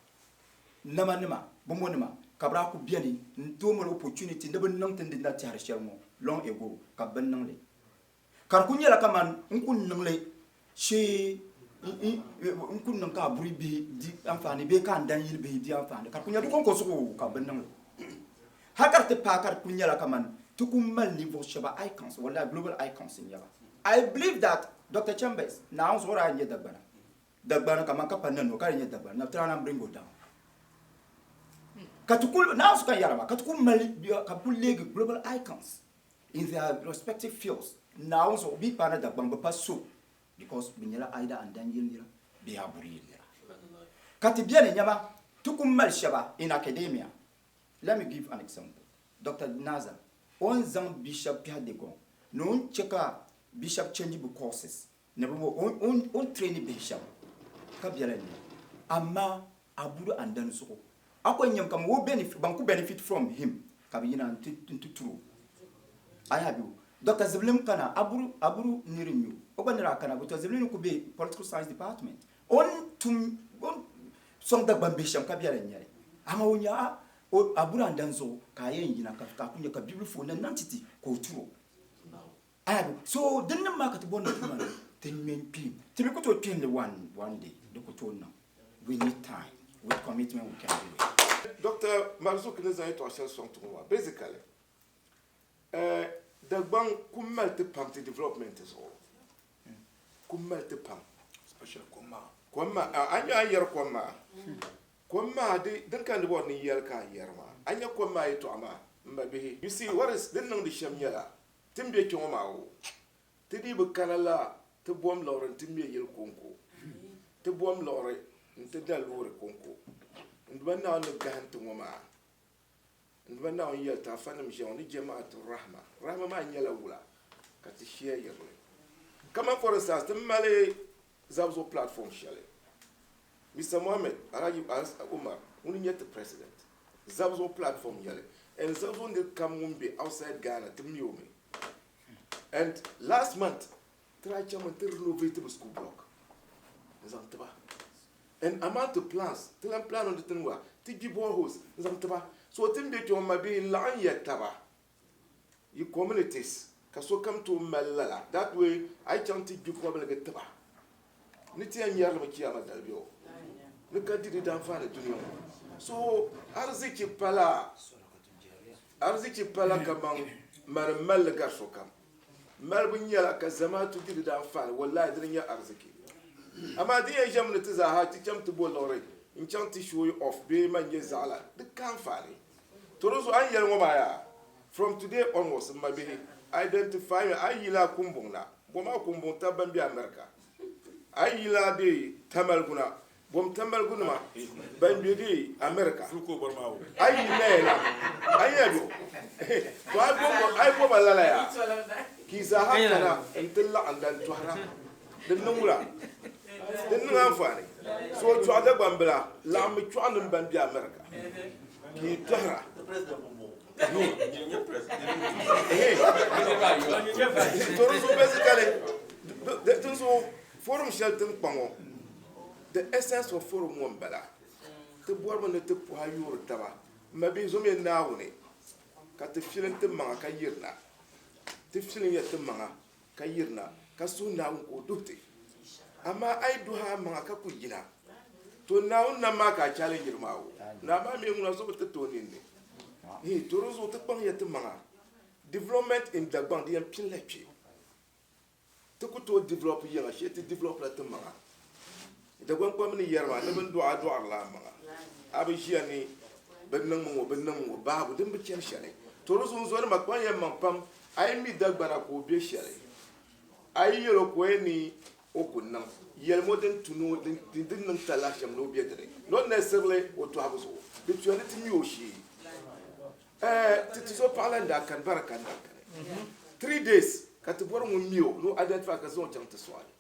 namanima, bɔmbɔnima ka bɛ daa kuli beni n-tooi mali opportunity ni bɛ niŋ ti ni na tɛhiri shɛli ŋɔ long ago ka bɛ bi niŋ li. Ka di kuli nyɛla kaman n ku niŋ li shee n ku niŋ ka Aburi bihi di anfaani bee ka Andan yili bihi di anfaani ka di kuli nyɛ di kɔŋko zuɣu ka bɛ niŋ li. Hal ka di ti paai ka di kuli nyɛla kaman ti ku mali ninvuɣ shɛba icons, wallahi global icons n-nyɛ ba. I believe that Doctor Chambers, Naawuni zuɣu daa nyɛ Dagbana. Dagbana kaman ka pa Nano ka di nyɛ Dagbana, na try and bring o down. Ka ti kuli, Naawuni zuɣu ka n yɛra maa, ka ti kuli mali, ka bɛ kuli leegi global icons in their respective fields. Naawuni zuɣu bɛ yi paana Dagbaŋ bɛ pa so because bɛ nyɛla either Andan yili nira bee Aburi yili nira. Ka ti beni nyama ti ku mali shɛba in academia. Let me give an example. Doctor Naza, o ni zaŋ bi shɛba kpɛhi Degɔŋ ni o ni che ka bi shɛba change bɛ courses ni bɛ o ni traini bihi shɛba. Ka biɛla n-nyɛ amaa Abudu Andani zuɣu a ko nyam kaman o benefit, ban ku benefit from him ka bɛ yina nti turi o. A yaa bɛ o. Doctor Ziblim kana, Aburu, Aburu niri n-nyɛ o. O gba niri a kana, Doctor Ziblim ni ku be Political Science Department. O ni tum, o ni sɔŋ Dagbaŋ bihi shɛm ka biɛla n-nyɛ li. Amaa o nya a, o Aburu Andani zuɣu ka a yɛn yina ka a ku nya ka bibilifu o ni niŋ ti ti ka o turi o. A yaa bɛ o. So din niŋ maa ka ti bɔri ni ti niŋ ti ŋme n-kpihim. Ti mi ku tooi kpihim li one, one day. Di ku tooi niŋ. We need time. With commitment we can do it. Doctor Marzuki ni zaŋ yɛtɔɣa shɛli sɔŋ ti ŋɔ maa, basically, Dagbaŋ ku mali ti pam ti development zuɣu. Ku mali ti pam. Especially kom maa. Kom maa, a nya a ni yɛri kom maa. Kom maa di, din ka ni bɔri ni yɛli ka a yɛri maa. A nya kom maa yɛtɔɣa maa, m ba bihi. You see, what is, din niŋdi shɛm nyɛla, ti ni be kpe ŋɔ maa o, ti dii bi kana la ti bom liɣiri nti me yili kɔŋko, ti bom liɣiri nti da loori kɔŋko. N Duuma Naawuni ni gahim ti ŋɔ maa, n Duuma Naawuni yɛli ti afanim ʒiya ŋɔ ni jamaatu rahma. Rahma maa nyɛla wula ka ti shia yirili. Kaman for instance, ti mali Zabzugu platform shɛli, Mister Mohammed Alhaji Umar ŋuni n-nyɛ ti president. Zabzugu platform nyɛli and Zabzugu niri kam ŋun be outside Ghana ti mi o mi. And last month ti daa chaŋmi nti renovate bi school block n-zaŋ ti ba. And amount to plans ti lan plan ni ti niŋ wa ti gbi boreholes n-zaŋ ti ba. So ti ni be kpe ŋɔ mabihi laɣim ya taba yi communities ka sokam tooi mali lala that way a yi chaŋ ti gbi kɔbiligi ti ba ni ti yɛn nyɛri li mi chiyaama dali bɛ o ni ka di di daanfaani dunia ŋɔ. So arzichi pala Arzichi pala kaman mani m-mali li gari sokam. Malibu nyɛla ka zamaatu di di daanfaani, wallahi dini n-nyɛ arziki. Amaa di yɛn ʒɛmi ni ti zaa ha ti cham ti bo liɣiri n-chaŋ ti show off bee man nyɛ zaɣila, di ka anfaani. To di zuɣu a ni yɛli ŋɔ maa yaa, from today onwards m mabihi, identify me, a yi yila Kumbuŋ na, bom a Kumbuŋ taba ban be America, a yi yila di Tamaligu na, Bom tambaligunima ban be di America a yi naya na a yi do to a yi boba lala yaa ka yi zaaha kana n-ti laɣim dan tɔhira din niŋ wula din niŋ anfaani so chɔɣu Dagbambila laɣimmi chɔɣunim ban be America ka yi tɔhira to di zuɣu basically dinzuɣu forum shɛli ti ni kpa ŋɔ The essence of forum ŋɔ m-bala. Ti bɔrimi ni ti puhi yoori taba. M mabihi zomiya Naawuni ka ti filim ti maŋa ka yirina. Ti filinya ti maŋa ka yirina ka suhi Naawuni ka o duhi ti. Amaa a yi duhi a maŋa ka ku yina, to Naawuni nam maa ka a challengiri maa o. Naa maa mi ŋuna so bi ti ti o ninni. Hii, to di zuɣu ti kpaŋya ti maŋa. Development in Dagbaŋ di yɛn pinila kpe. Ti ku tooi develop yiŋa shee ti develop la ti maŋa. Dagbaŋ kpamba ni yɛri maa ni bɛ ni dɔɣi a dɔɣirila a maŋa. A bi ʒiya ni bɛ niŋmi ŋɔ bɛ niŋmi ŋɔ baabu din bi chani shɛli. To di zuɣu n zɔnima kpaŋ ya maŋ pam a yi mi Dagbana ka o be shɛli a yi yɛl o ka o yɛn ni o ku niŋ yɛlimi o din tu ni o din niŋ talahi shɛm ni o be dini not necessarily o tɔhibu zuɣu di tuya ni ti mi o shee. Ɛɛ ti tizo paɣa la n-daa kani baraka n-daa kani 3 days ka ti bɔri ŋun mi o ni o identify ka zaŋ o chaŋ ti sɔɣi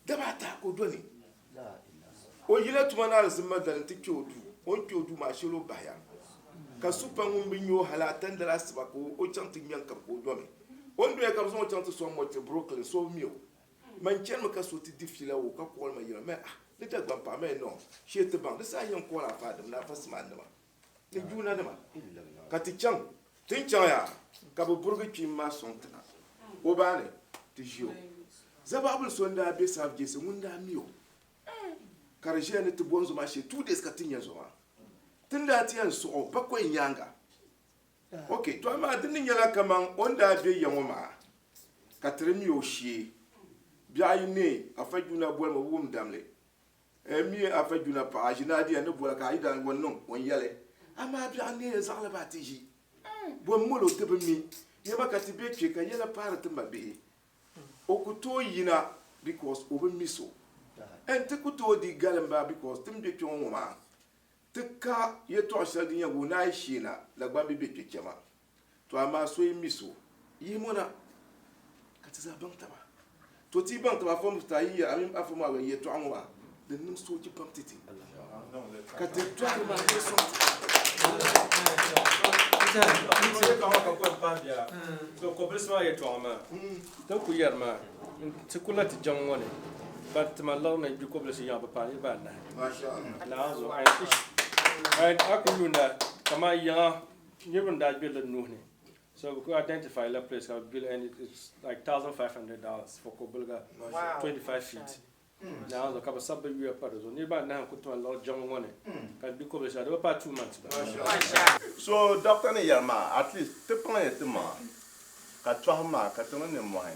daba ata ka o doli o yila tuma ni alizimma dali nti kpe o duu o ni kpe o duu maa shɛli o bahiya ka supa ŋun bi nya o hali ata n-dali asiba ka o chaŋ ti ŋme n-kabi ka o domi o ni doya ka bɛ zaŋ o chaŋ ti sɔŋ mɔtiri Brooklyn so bi mi o Man chanimi ka so ti di fiila o ka kɔɔli ma yɛli ma ah di Dagbaŋ paɣa ma yɛn nɔɔ shee ti baŋ di saha yɛn kɔɔli afa Adam ni afa Simaanima Ni juunanima, ka ti chaŋ. Ti ni chaŋ yaa, ka bɛ burigi kpiimba maa sɔŋ ti na. O ba ni ti ʒi o. Zabaɣibil so n-daa be South Jersey ŋun daa mi o, ka di ʒiya ni ti bom zo maa shee 2 days ka ti nya zo maa. Ti ni daa ti yɛn suɣ o bakɔi nyaaŋa. Ok, to amaa di ni nyɛla kaman o ni daa be ya ŋɔ maa ka ti di mi o shee. Biɛɣu yi neei, Afa Juuna boli ma, o bi wum damli. M mi a fa juna paɣa, a ʒini a diya ni boli ka a yi daa ŋɔ niŋ o n-yɛli, amaa biɛɣu neeya zaɣili ba ti ʒi. Bo m-mol o ti bi mi. Nyama ka ti be kpe ka yɛla paari ti ma bihi. O ku tooi yina because o bi mi so. N ti ku tooi di galim ba because ti ni be kpe ŋɔ ŋɔ maa ti ka yɛtɔɣ shɛli din yɛn wuhi ni a yi sheena Dagbaŋ bi be kpe chama. To amaa so yi mi so, yihim o na ka ti zaa baŋ taba. To ti yi baŋ taba, a fom ti a yi yɛri a mini a fom maa yɛtɔɣa ŋɔ maa. Di niŋ soochi pam ti ti ka ti tɔhiri maa ni sɔŋ ti. So kobilisi maa yɛltɔɣa maa ti ni ku yɛri maa ti ku la ti jiŋ ŋɔ ni ban ti ma liɣiri ni gbi kobilisi yaŋa bi paai niriba anahi. Naawuni zuɣu and a ku yuunda kaman yiŋa niriba ni daa gbiri li nuhi ni. So we could identify la place ka bi gbili and it's like $1,500 for kobiliga 25 feet. Naawuni zuɣu ka bi sabi bi yuya pa di zuɣu. Niriba anahi n-ku ti ma liɣiri jiŋli ŋɔ ni ka di gbi kobilisi maa di bi paai 2 months gba. So doctor ni yɛri maa at least ti kpaŋ ya ti maŋa ka tɔhi maa ka ti niŋ nimmɔhi.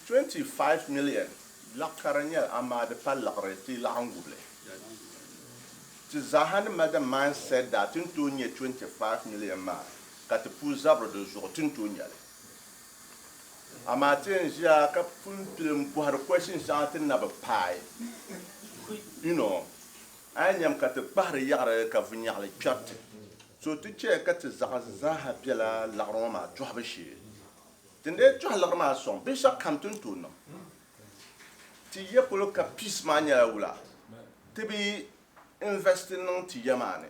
25 million laɣ kara nyɛli amaa di pa liɣiri ti laɣim gubili. Ti zaaha ni mali the mindset that ti ni tooi nya 25 million maa ka ti puu zabiri di zuɣu ti ni tooi nya li. Amaa ti yɛn ʒiya ka pun pili m-bɔhiri question shɛŋa ti ni na bi paai. You know, a yɛn nyami ka ti kpahiri yaɣiri ka vunyaɣili kpɛri ti. So ti chɛya ka ti zaɣa zaaha bela liɣiri ŋɔ maa tɔhibu shee. Ti ni dee tɔhi liɣiri maa sɔŋ binshɛɣu kam ti ni tooi niŋ. Ti ya polo ka peace maa nyɛla wula? Ti bi invest niŋ ti ya maa ni.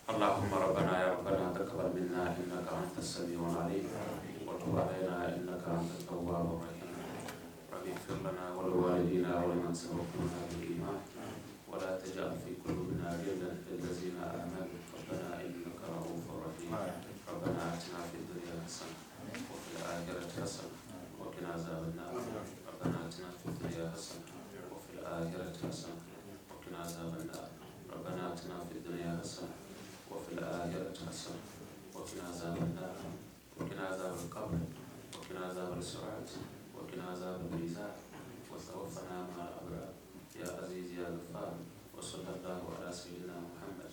اللهم ربنا يا ربنا تقبل منا انك انت السميع العليم وتب علينا انك انت التواب الرحيم رب اغفر لنا ولوالدينا ولمن سبقونا بالايمان ولا تجعل في قلوبنا غلا للذين امنوا ربنا انك رؤوف رحيم ربنا اتنا في الدنيا حسنه وفي الاخره حسنه وقنا عذاب النار ربنا اتنا في الدنيا حسنه وفي الاخره حسنه وقنا عذاب النار ربنا اتنا في الدنيا حسنه وفي الاخره حسنه وقنا عذاب النار وقنا عذاب القبر وقنا عذاب السرعات وقنا عذاب الميزان وتوفنا مع الابرار يا عزيز يا غفار وصلى الله على سيدنا محمد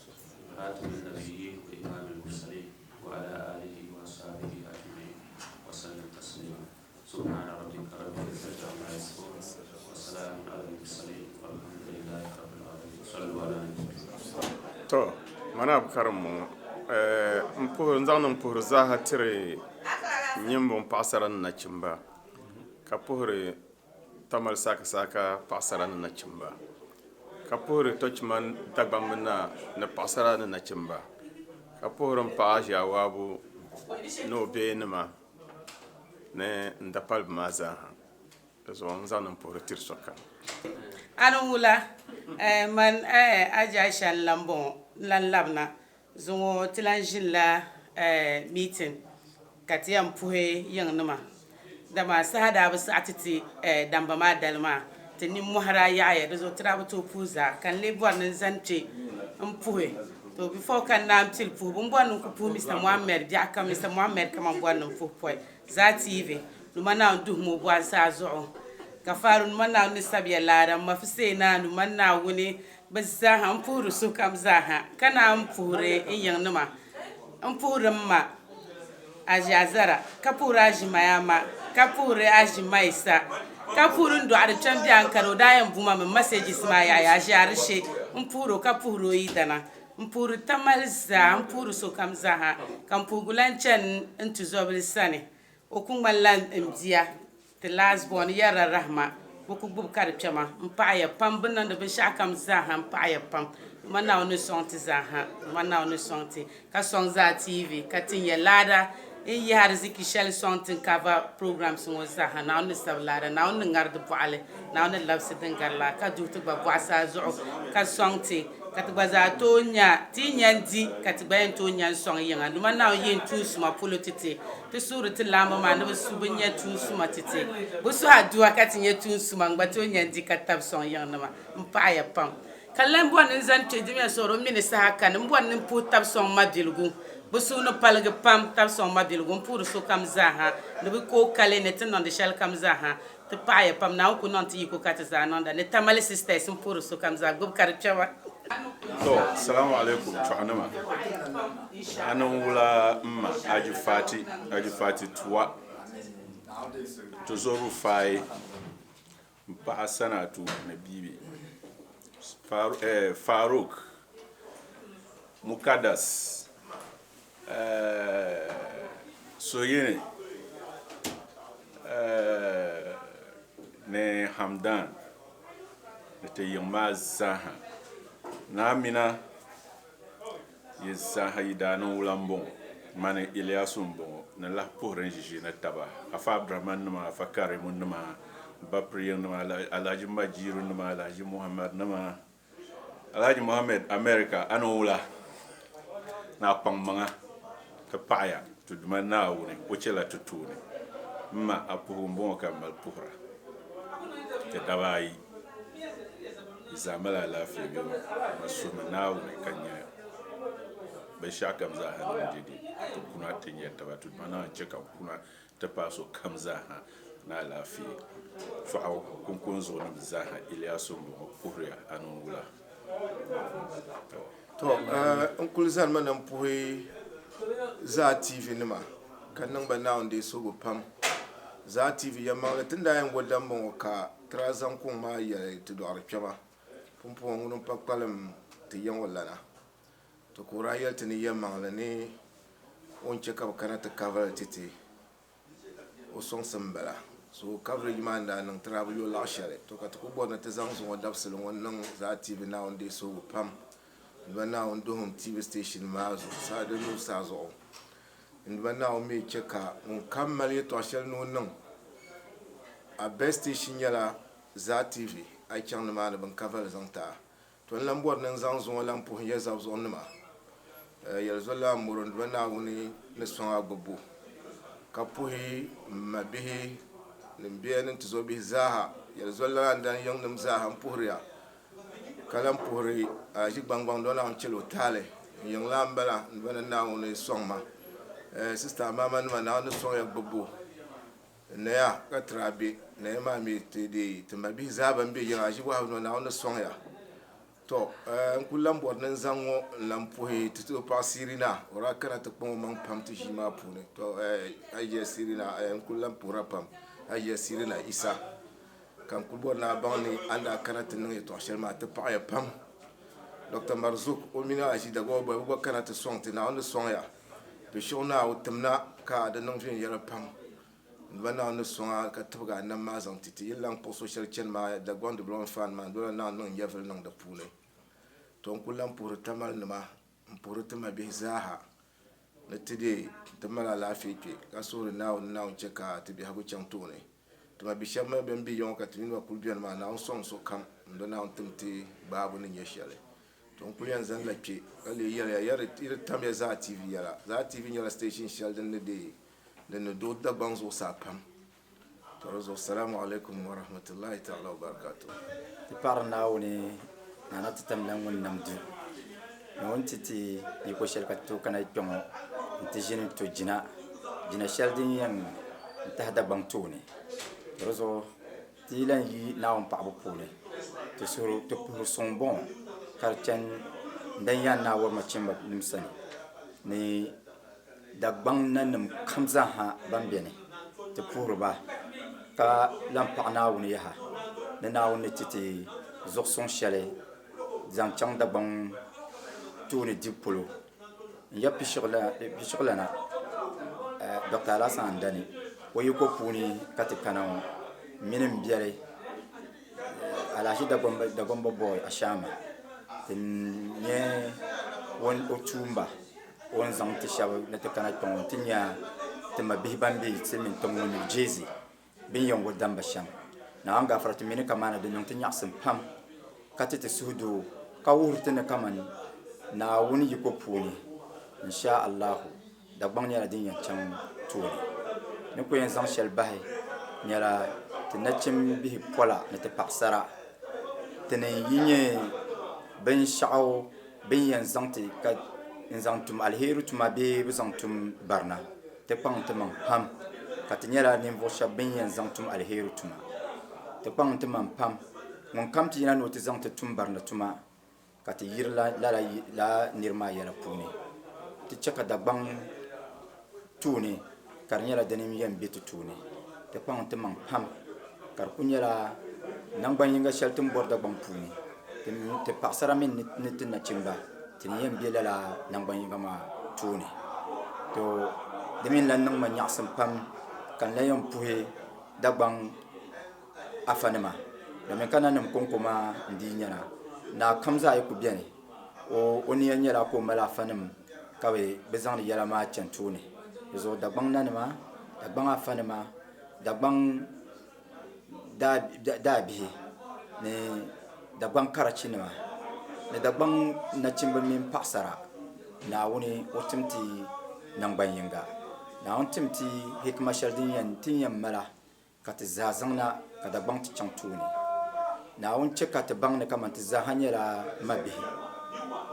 خاتم النبيين وإمام المرسلين وعلى آله وأصحابه أجمعين وسلم تسليما سبحان ربك رب العزة عما يصفون وسلام على المرسلين والحمد لله رب العالمين صلوا على النبي. To, mani a bi karim ŋɔ, n puhiri n zaŋdi n puhiri zaaha tiri nyimbo m paɣasara ni nachimba, ka puhiri Tamale Saakasaaka paɣasara ni nachimba, ka puhiri Tochiman Dagbamb naa ni paɣasara ni nachimba, ka puhiri m paɣa Ʒiawaabu ni o bihi nima ni n dapaliba maa zaaha. Di zuɣu n zaŋdi m puhiri tiri sokam. A ni wula, man Aji Aisha n-lan bɔŋɔ n-lan labina Zuŋɔ ti lan ʒinila meeting ka ti yɛn puhi yiŋnima dama saha daa bi saɣi ti ti damba maa dali maa ti nimmɔhi daa yaɣiya di zuɣu ti daa bi tooi puhi zaa ka n lee bɔri ni n zani kpe m-puhi to before ka n naan pili puhibu m bɔri ni n ku puhi Mister Mohammed biɛɣu kam Mister Mohammed kaman bɔri ni n puhi pɔi zaa TV numa Naawuni duhimi o bɔhi saa zuɣu ka Faaru numa Naawuni ni sabiya laara m ma Fuseina numa Naawuni Bɛ zaaha, m puhiri sokam zaaha, ka naan puhiri n yiŋnima. M puhiri m ma Aʒiazara, ka puhiri Aʒimayama, ka puhiri Aʒimayisa, ka puhiri n dɔɣiri kpɛm Biankara, o daa yɛn bu ma mi messages maa yaɣiya, Aʒiarishe, m puhiri o ka puhiri o yidana. M puhiri Tamale zaa, m puhiri sokam zaaha, ka m puhigu lan chani n tuzɔbili sani. O ku ŋmanila n bia, ti last born, yɛrila Rahima, bɛ ku gbubi ka di kpɛma. M paɣiya pam, bɛ ni niŋdi binshɛɣukam zaaha, m paɣiya pam. Duuma Naawuni ni sɔŋ ti zaaha, Duuma Naawuni ni sɔŋ ti, ka sɔŋ Zaa TV, ka tin ya laada n-yihi ariziki shɛli sɔŋ ti n-cover programs ŋɔ zaaha. Naawuni ni sabi laada, Naawuni ni ŋari di bɔɣili, Naawuni ni labisi din gari la, ka duhi ti gba bɔɣa saa zuɣu, ka sɔŋ ti. Ka ti gba zaa tooi nya, ti yi nya n-di, ka ti gba yɛn tooi nya n-sɔŋ yiŋa. Duuma Naawuni yi n-tuun suma polo ti ti, ti suhuri ti laamba maa ni bɛ su bɛ nya tuun suma ti ti. Bɛ suhi adua ka ti nya tuun suma n-gba tooi nya n-di ka tab sɔŋ yiŋnima. M paɣiya pam. Ka lan bɔri ni n zani kpe dimiya suhuri m mi ni saha kani, m bɔri ni m puhi tab sɔŋ mabiligu. Bɛ suhu ni paligi pam tab sɔŋ mabiligu. M puhiri sokam zaaha ni bɛ kooi kali ni ti niŋdi shɛlikam zaaha. Ti paɣiya pam, Naawuni ku niŋ ti yiko ka ti zaa niŋda. Ni Tamale Sisters m-puhiri sokam zaa gbubi ka di kpɛma. To, salamu alaikum chɔɣinima. A niŋ wula m ma Aji Fati, Aji Fati Tuwa, Tuzo Rufai, m paɣa Sanatu ni Bibi, Farouk, Mukadas. Suhuyini ni Hamdan ni ti yiŋ maa zaaha. Naa Amina yi zaaha yi daa niŋ wula m-bɔŋɔ? Mani Iliyasu m-bɔŋɔ ni lahi puhiri n ʒiʒiini taba, Afa Abdurahman nima, Afa Karimu nima, Bapiri yiŋ nima, Alhaji Majiru nima, Alhaji Muhammad nima, Alhaji Mohammed America a niŋ wula? Ni a kpaŋ maŋa ti paɣiya ti Duuma Naawuni o chɛla ti tooni. M ma a puhigu m-bɔŋɔ ka m mali puhira ti daba ayi. Yi zaa mali alaafee bee? M ma suhimi Naawuni ka nya binshɛɣukam zaa ha niŋ dɛde ka ti kuna ti nya taba. Ti Duuma Naawuni chɛ ka n kuna ti paai so kam zaaha ni alaafee. Tɔɣu kunkun zuɣunim zaaha Iliyasu m-bɔŋɔ puhiriya a niŋ wula? Tɔ! Tɔ! N kuli zanimi ni m puhi Zaa TV nima ka niŋ ba Naawuni deei suhigu pam. Zaa TV yɛlimaŋli ti ni daa yɛn bo dambu ŋɔ ka ti daa zaŋ kuŋ maa yɛli ti dɔɣiri kpɛma. Pumpɔŋɔ ŋuni m-pa kpalim ti ya ŋɔ lana. To ka o daa yɛli ti ni yɛlimaŋli ni o ni chɛ ka bɛ kana ti coverage ti ti o sɔŋsim m-bala. So coverage maa ni daa niŋ ti daa bi yo laɣ shɛli. To ka ti kuli bɔri ni ti zaŋ zuŋɔ dabisili ŋɔ niŋ zaa TV Naawuni deei suhigu pam n Duuma Naawuni duhim TV station maa zuɣusaa di zuɣusaa zuɣu. N Duuma Naawuni mi chɛ ka ŋun kam mali yɛtɔɣ shɛli ni o niŋ a best station nyɛla zaa TV a yi chaŋ nimaani bɛ ni cover li zaŋ ti a. To n lan bɔri ni n zaŋ zuŋɔ lan puhi n ya zab zuɣunima, Yɛlizoli Moro n Duuma Naawuni ni sɔŋ a gbubbu, ka puhi m mabihi ni m biya ni n tizɔbihi zaaha, Yɛlizoli n dan yiŋnim zaaha m puhiri ya, ka lan puhiri Alhaji Gbaŋgbaŋ doo Naawuni chɛl o taali, n yiŋla m-bala n Duuma ni Naawuni sɔŋ ma. Sista Amamanima Naawuni ni sɔŋ ya gbubbu. Naya ka ti daa be, naya maa mi ti deei ti mabihi zaa ban be yiŋa ʒi wahu nɔ Naawuni ni sɔŋ ya. Tɔ! N kul lan bɔri ni n zaŋ ŋɔ n-lan puhi ti tuhi paɣ Siirina, o daa kana ti kpaŋ omaŋ pam ti ʒii maa puuni. Tɔ! Hajiya Siirina, n kul lan puhir a pam, Hajiya Siirina Isa, ka n kul bɔri ni a baŋ ni a ni daa kana ti niŋ yɛtɔɣ shɛli maa ti paɣiya pam. Dɔkta Marzuk, o mini Aʒi Dagbawa bɛ gba kana ti sɔŋ ti, Naawuni ni sɔŋ ya. Piɛshɛɣu Naawuni tim na ka di niŋ viɛnyɛla pam. N ba Naawuni ni sɔŋ a ka tibigi a nam maa zaŋ ti ti. Yi ni lan kpuɣi so shɛli chani maa, Dagbaŋ Development Fund maa, n-doli Naawuni niŋ nyɛvili niŋ di puuni. Tɔ! N kul lan puhiri Tamalinima, m-puhiri ti mabihi zaaha ni ti deei ti mali alaafee kpe, ka suhiri Naawuni ni Naawuni chɛ ka ti biɛhigu chaŋ tooni. Ti mabi shɛba mi bɛn be ya ŋɔ ka ti mini ba kul beni maa, Naawuni sɔŋ sokam n-do Naawuni tim ti gbaabu ni nyɛ shɛli. To n kuli yɛn zani la kpe ka lee yɛli ya, ya di yi di tamya Zaa TV yɛla. Zaa TV nyɛla station shɛli din ni deei din ni duɣi Dagbaŋ zuɣusaa pam. To di zuɣu Salamu alaikum wa rahmatullahi ta'ala wa barakatuh. Ti paɣiri Naawuni Naana Titamla ŋun nam du ni o ni ti ti yiko shɛli ka ti tooi kana kpe ŋɔ nti ʒini to jina, jina shɛli din yɛn tahi Dagbaŋ tooni. To di zuɣu Ti yi lan yi Naawuni paɣibu puuni, ti suhuri ti puhiri suŋ bɔŋɔ ka di chani n-dan Yaan Naa Wɔrimachimba nim sani ni Dagbaŋ nanim kam zaaha ban beni, ti puhiri ba ka lan paɣi Naawuni yaha ni Naawuni ni ti ti zuɣusuŋ shɛli zaŋ chaŋ Dagbaŋ tooni dibu polo. N ya Pishiɣilana Dɔkta Alhassan Andani o yiko puuni ka ti kana ŋɔ m mini m biɛli Alhaji Dagomba Boy Ashama ti nyɛ o tuumba o ni zaŋ ti shɛba ni ti kana kpe ŋɔ nti nya ti mabihi ban be silimiin tiŋ ŋɔ New Jersey bɛ ni yɛn wuhi damba shɛm. Naawuni gaafara ti mi ni kamani di niŋ ti nyaɣisim pam ka ti ti suhudoo ka wuhiri ti ni kamani Naawuni yiko puuni in sha Allahu Dagbaŋ nyɛla din yɛn chaŋ tooni. Ni ku yɛn zaŋ shɛli bahi nyɛla ti nachimbihi pola ni ti paɣisara ti ni yi nyɛ binshɛɣu bɛ ni yɛn zaŋ ti ka n-zaŋ tum aliheri tuma bee bɛ zaŋ tum barina ti kpaŋ ti maŋ pam ka ti nyɛla ninvuɣ shɛb bɛn yɛn zaŋ tum aliheri tuma. Ti kpaŋ ti maŋ pam ŋunkam ti yina ni o ti zaŋ ti tum barina tuma ka ti yiri lala nir maa yɛla puuni. Ti chɛ ka Dagbaŋ tooni ka di nyɛla dini n-yɛn be ti tooni. Ti kpaŋ ti maŋ pam ka di kul nyɛla naŋgban yiŋga shɛli ti ni bɔri Dagbaŋ puuni. Ti paɣisara mini ni ti nachimba ti ni yɛn be lala naŋgban yiŋga maa tooni. To di mi n-lan niŋ ma nyaɣisim pam ka n lan yɛn puhi Dagbaŋ afanima domin ka nanim kɔŋko maa n-dii nyɛna. Naa kam zaa yi ku beni, o nia nyɛla ka o mali afanim ka bɛ zaŋdi yɛla maa chani tooni. Di zuɣu Dagbaŋ nanima, Dagbaŋ afanima, Dagbaŋ daabihi ni Dagbaŋ karachinima ni Dagbaŋ nachimba mini paɣisara, Naawuni o tim ti naŋgban yiŋga. Naawuni tim ti hikima shɛli din yɛn ti ni yɛn mala ka ti zaa zaŋ na ka Dagbaŋ ti chaŋ tooni. Naawuni chɛ ka ti baŋ ni kaman ti zaaha nyɛla mabihi.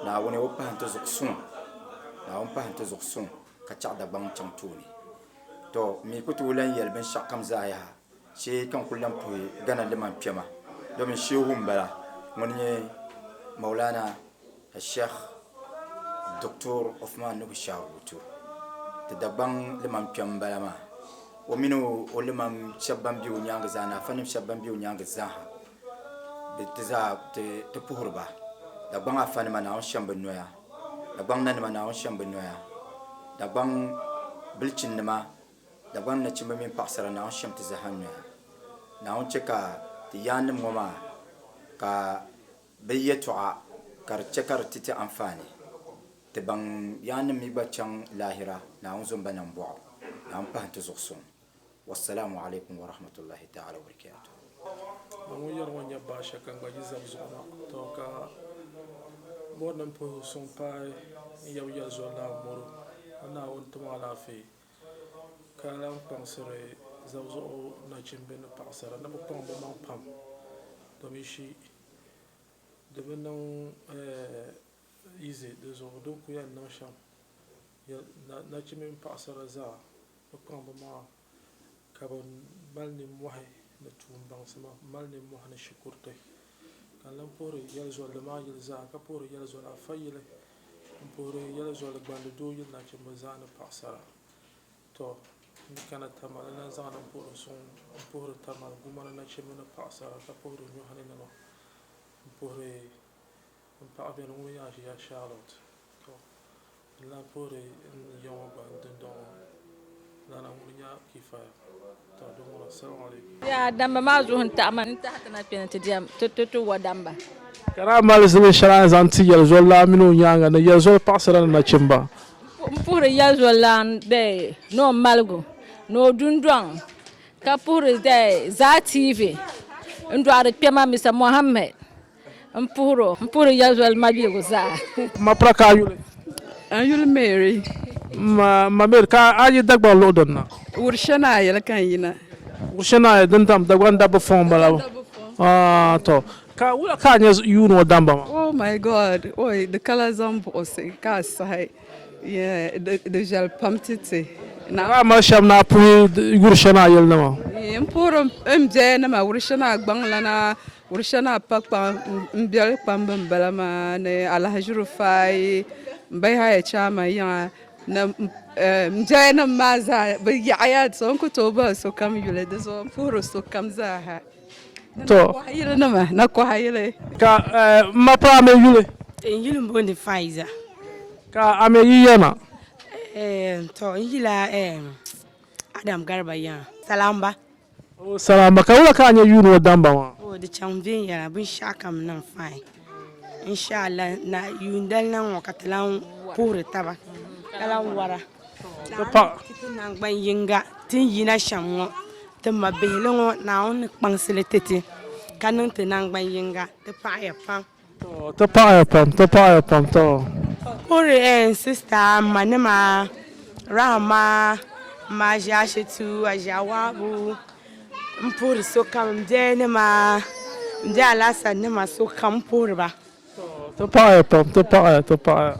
Naawuni o pahi n-ti zuɣu suŋ. Naawuni pahi n-ti zuɣu suŋ ka chaɣ Dagbaŋ chaŋ tooni. Tɔ! M mi ku tooi lan yɛli binshɛɣukam zaa yaha, shee ka n kul lan puhi Ghana liman kpɛma, domin Shehu m-bala, ŋuni nyɛ Maulana Sheikh Doctor Othman Nuhu Sharubutu. Ti Dagbaŋ liman kpɛm m-bala maa. O mini o liman shɛba ban be o nyaaŋa zaa ni afanim shɛba ban be o nyaaŋa zaaha, bɛ ti zaa ti puhiri ba. Dagbaŋ afanima Naawuni shɛm bɛ noya. Dagbaŋ nanima Naawuni shɛm bɛ noya, Dagbaŋ bilichinnima, Dagbaŋ nachimba mini paɣisara Naawuni shɛm ti zaaha noya. Naawuni chɛ ka ti yaannim ŋɔ maa ka bɛ yɛtɔɣa ka di chɛ ka di ti ti anfaani. Ti baŋ yaannim mi gba chaŋ laahira, Naawuni zo m-ba nambɔɣu, Naawuni pahi n-ti zuɣusuŋ. Wassalamu alaikum warahmatullahi ta'ala wabarakatuh. Ban ŋun yɛri ŋɔ nyɛ baasha ka n gba yi zab zuɣu na to ka bɔri ni m puhi suŋ paai n yab yɛli zoli la mɔro ni Naawuni tim alaafee ka lan kpaŋsiri zab zuɣu nachimba ni paɣasara ni bɛ kpaŋ bɛ maŋ pam domin shi di bi niŋ easy di zuɣu di ku yɛn niŋ shɛm nachimba mini paɣasara zaa bɛ kpaŋ bɛ maŋa ka bɛ mali nimmɔhi ni tuun baŋsima m-mali nimmɔhi ni shikuriti ka n lan puhiri yɛlizolli maa yili zaa ka puhiri yɛlizoli afa yili m-puhiri yɛlizoli gbandi doo yili nachimba zaa ni paɣisara. Tɔ! N ni kana Tamale na n-zaŋdi m puhiri suŋ m-puhiri Tamale gumani nachimba ni paɣisara ka puhiri nyɔhininima m-puhiri m paɣa beni ŋuni yaa ʒiya Charlotte. Tɔ! N lahi puhiri n ya ŋɔ gba dundɔŋ ŋɔ lana ŋuni nya Kifaya. Tɔ! Di ŋuna, Salamu alaikum. Yaa damba maa zuɣu n taɣi ma n tahi ti na kpe ni ti diɛm ti ti ti wa damba. Ka daa mali zilin shɛli a ni zaŋ ti Yɛlizoli laa mini o nyaaŋa ni Yɛlizoli paɣisara ni nachimba. M puhiri Yɛlizoli laa ni o maligu ni o dundɔŋ ka puhiri Zaa TV n dɔɣiri kpɛma Mister Mohammed. N puhiri o. N puhiri ya zoli mabiligu zaa. Ma pira ka a yuli? N yuli Mary. Ma Mary, ka a yi Dagbaŋ luɣ dini na? Wurishɛnaayili ka n yina. Wurishɛnaayili din tam Dagbaŋ dabba fɔŋ m-bala ba? Tɔ! Ka wula ka a nya yuuni ŋɔ damba maa? Oh my God! Oi, di kala zaŋ buɣisi ka a sahi. Yeah, di viɛli pam ti ti. Ka a mali shɛm ni a puhi Wurishɛnaayili nima? N puhiri m biɛya nima, Wurishɛnaa gbaŋlana, Wurishɛnaa pa kpaŋ m biɛli kpamba m-bala maa ni Alhaji Rufai, m ba Yahaya Chairman yiŋa ni m biɛya nim maa zaa bɛ yaɣiya so n ku tooi boli sokam yuli di zuɣu m puhiri sokam zaa ha. To. Nakɔha yili nima, Nakɔha yili. Ka m ma paa mi yuli? N yuli m-booni Faiza. Ka a mi yi ya na? To n yila Adam Garba yiŋa, Salamba. O Salamba, ka wula ka a nya yuuni ŋɔ damba maa? O di chaŋ viɛnyɛla, binshɛɣu kam niŋ fine. Inshallah na yuundali na ŋɔ ka ti lan puhiri taba ka lan wara. Ti ti naŋgban yiŋga ti ni yina shɛm ŋɔ, ti mabihili ŋɔ Naawuni ni kpaŋsi li ti ti ka niŋ ti naŋgban yiŋga. Ti paɣiya pam. Ti paɣiya pam, ti paɣiya pam, tɔ. Puhiri n sista m manima Rahama, m ma Aʒiashetu, Aʒiawabu, m puhiri sokam, m biɛyanima, m biɛ Alasan nima sokam m puhiri ba. Ti paɣiya pam, ti paɣiya, ti paɣiya.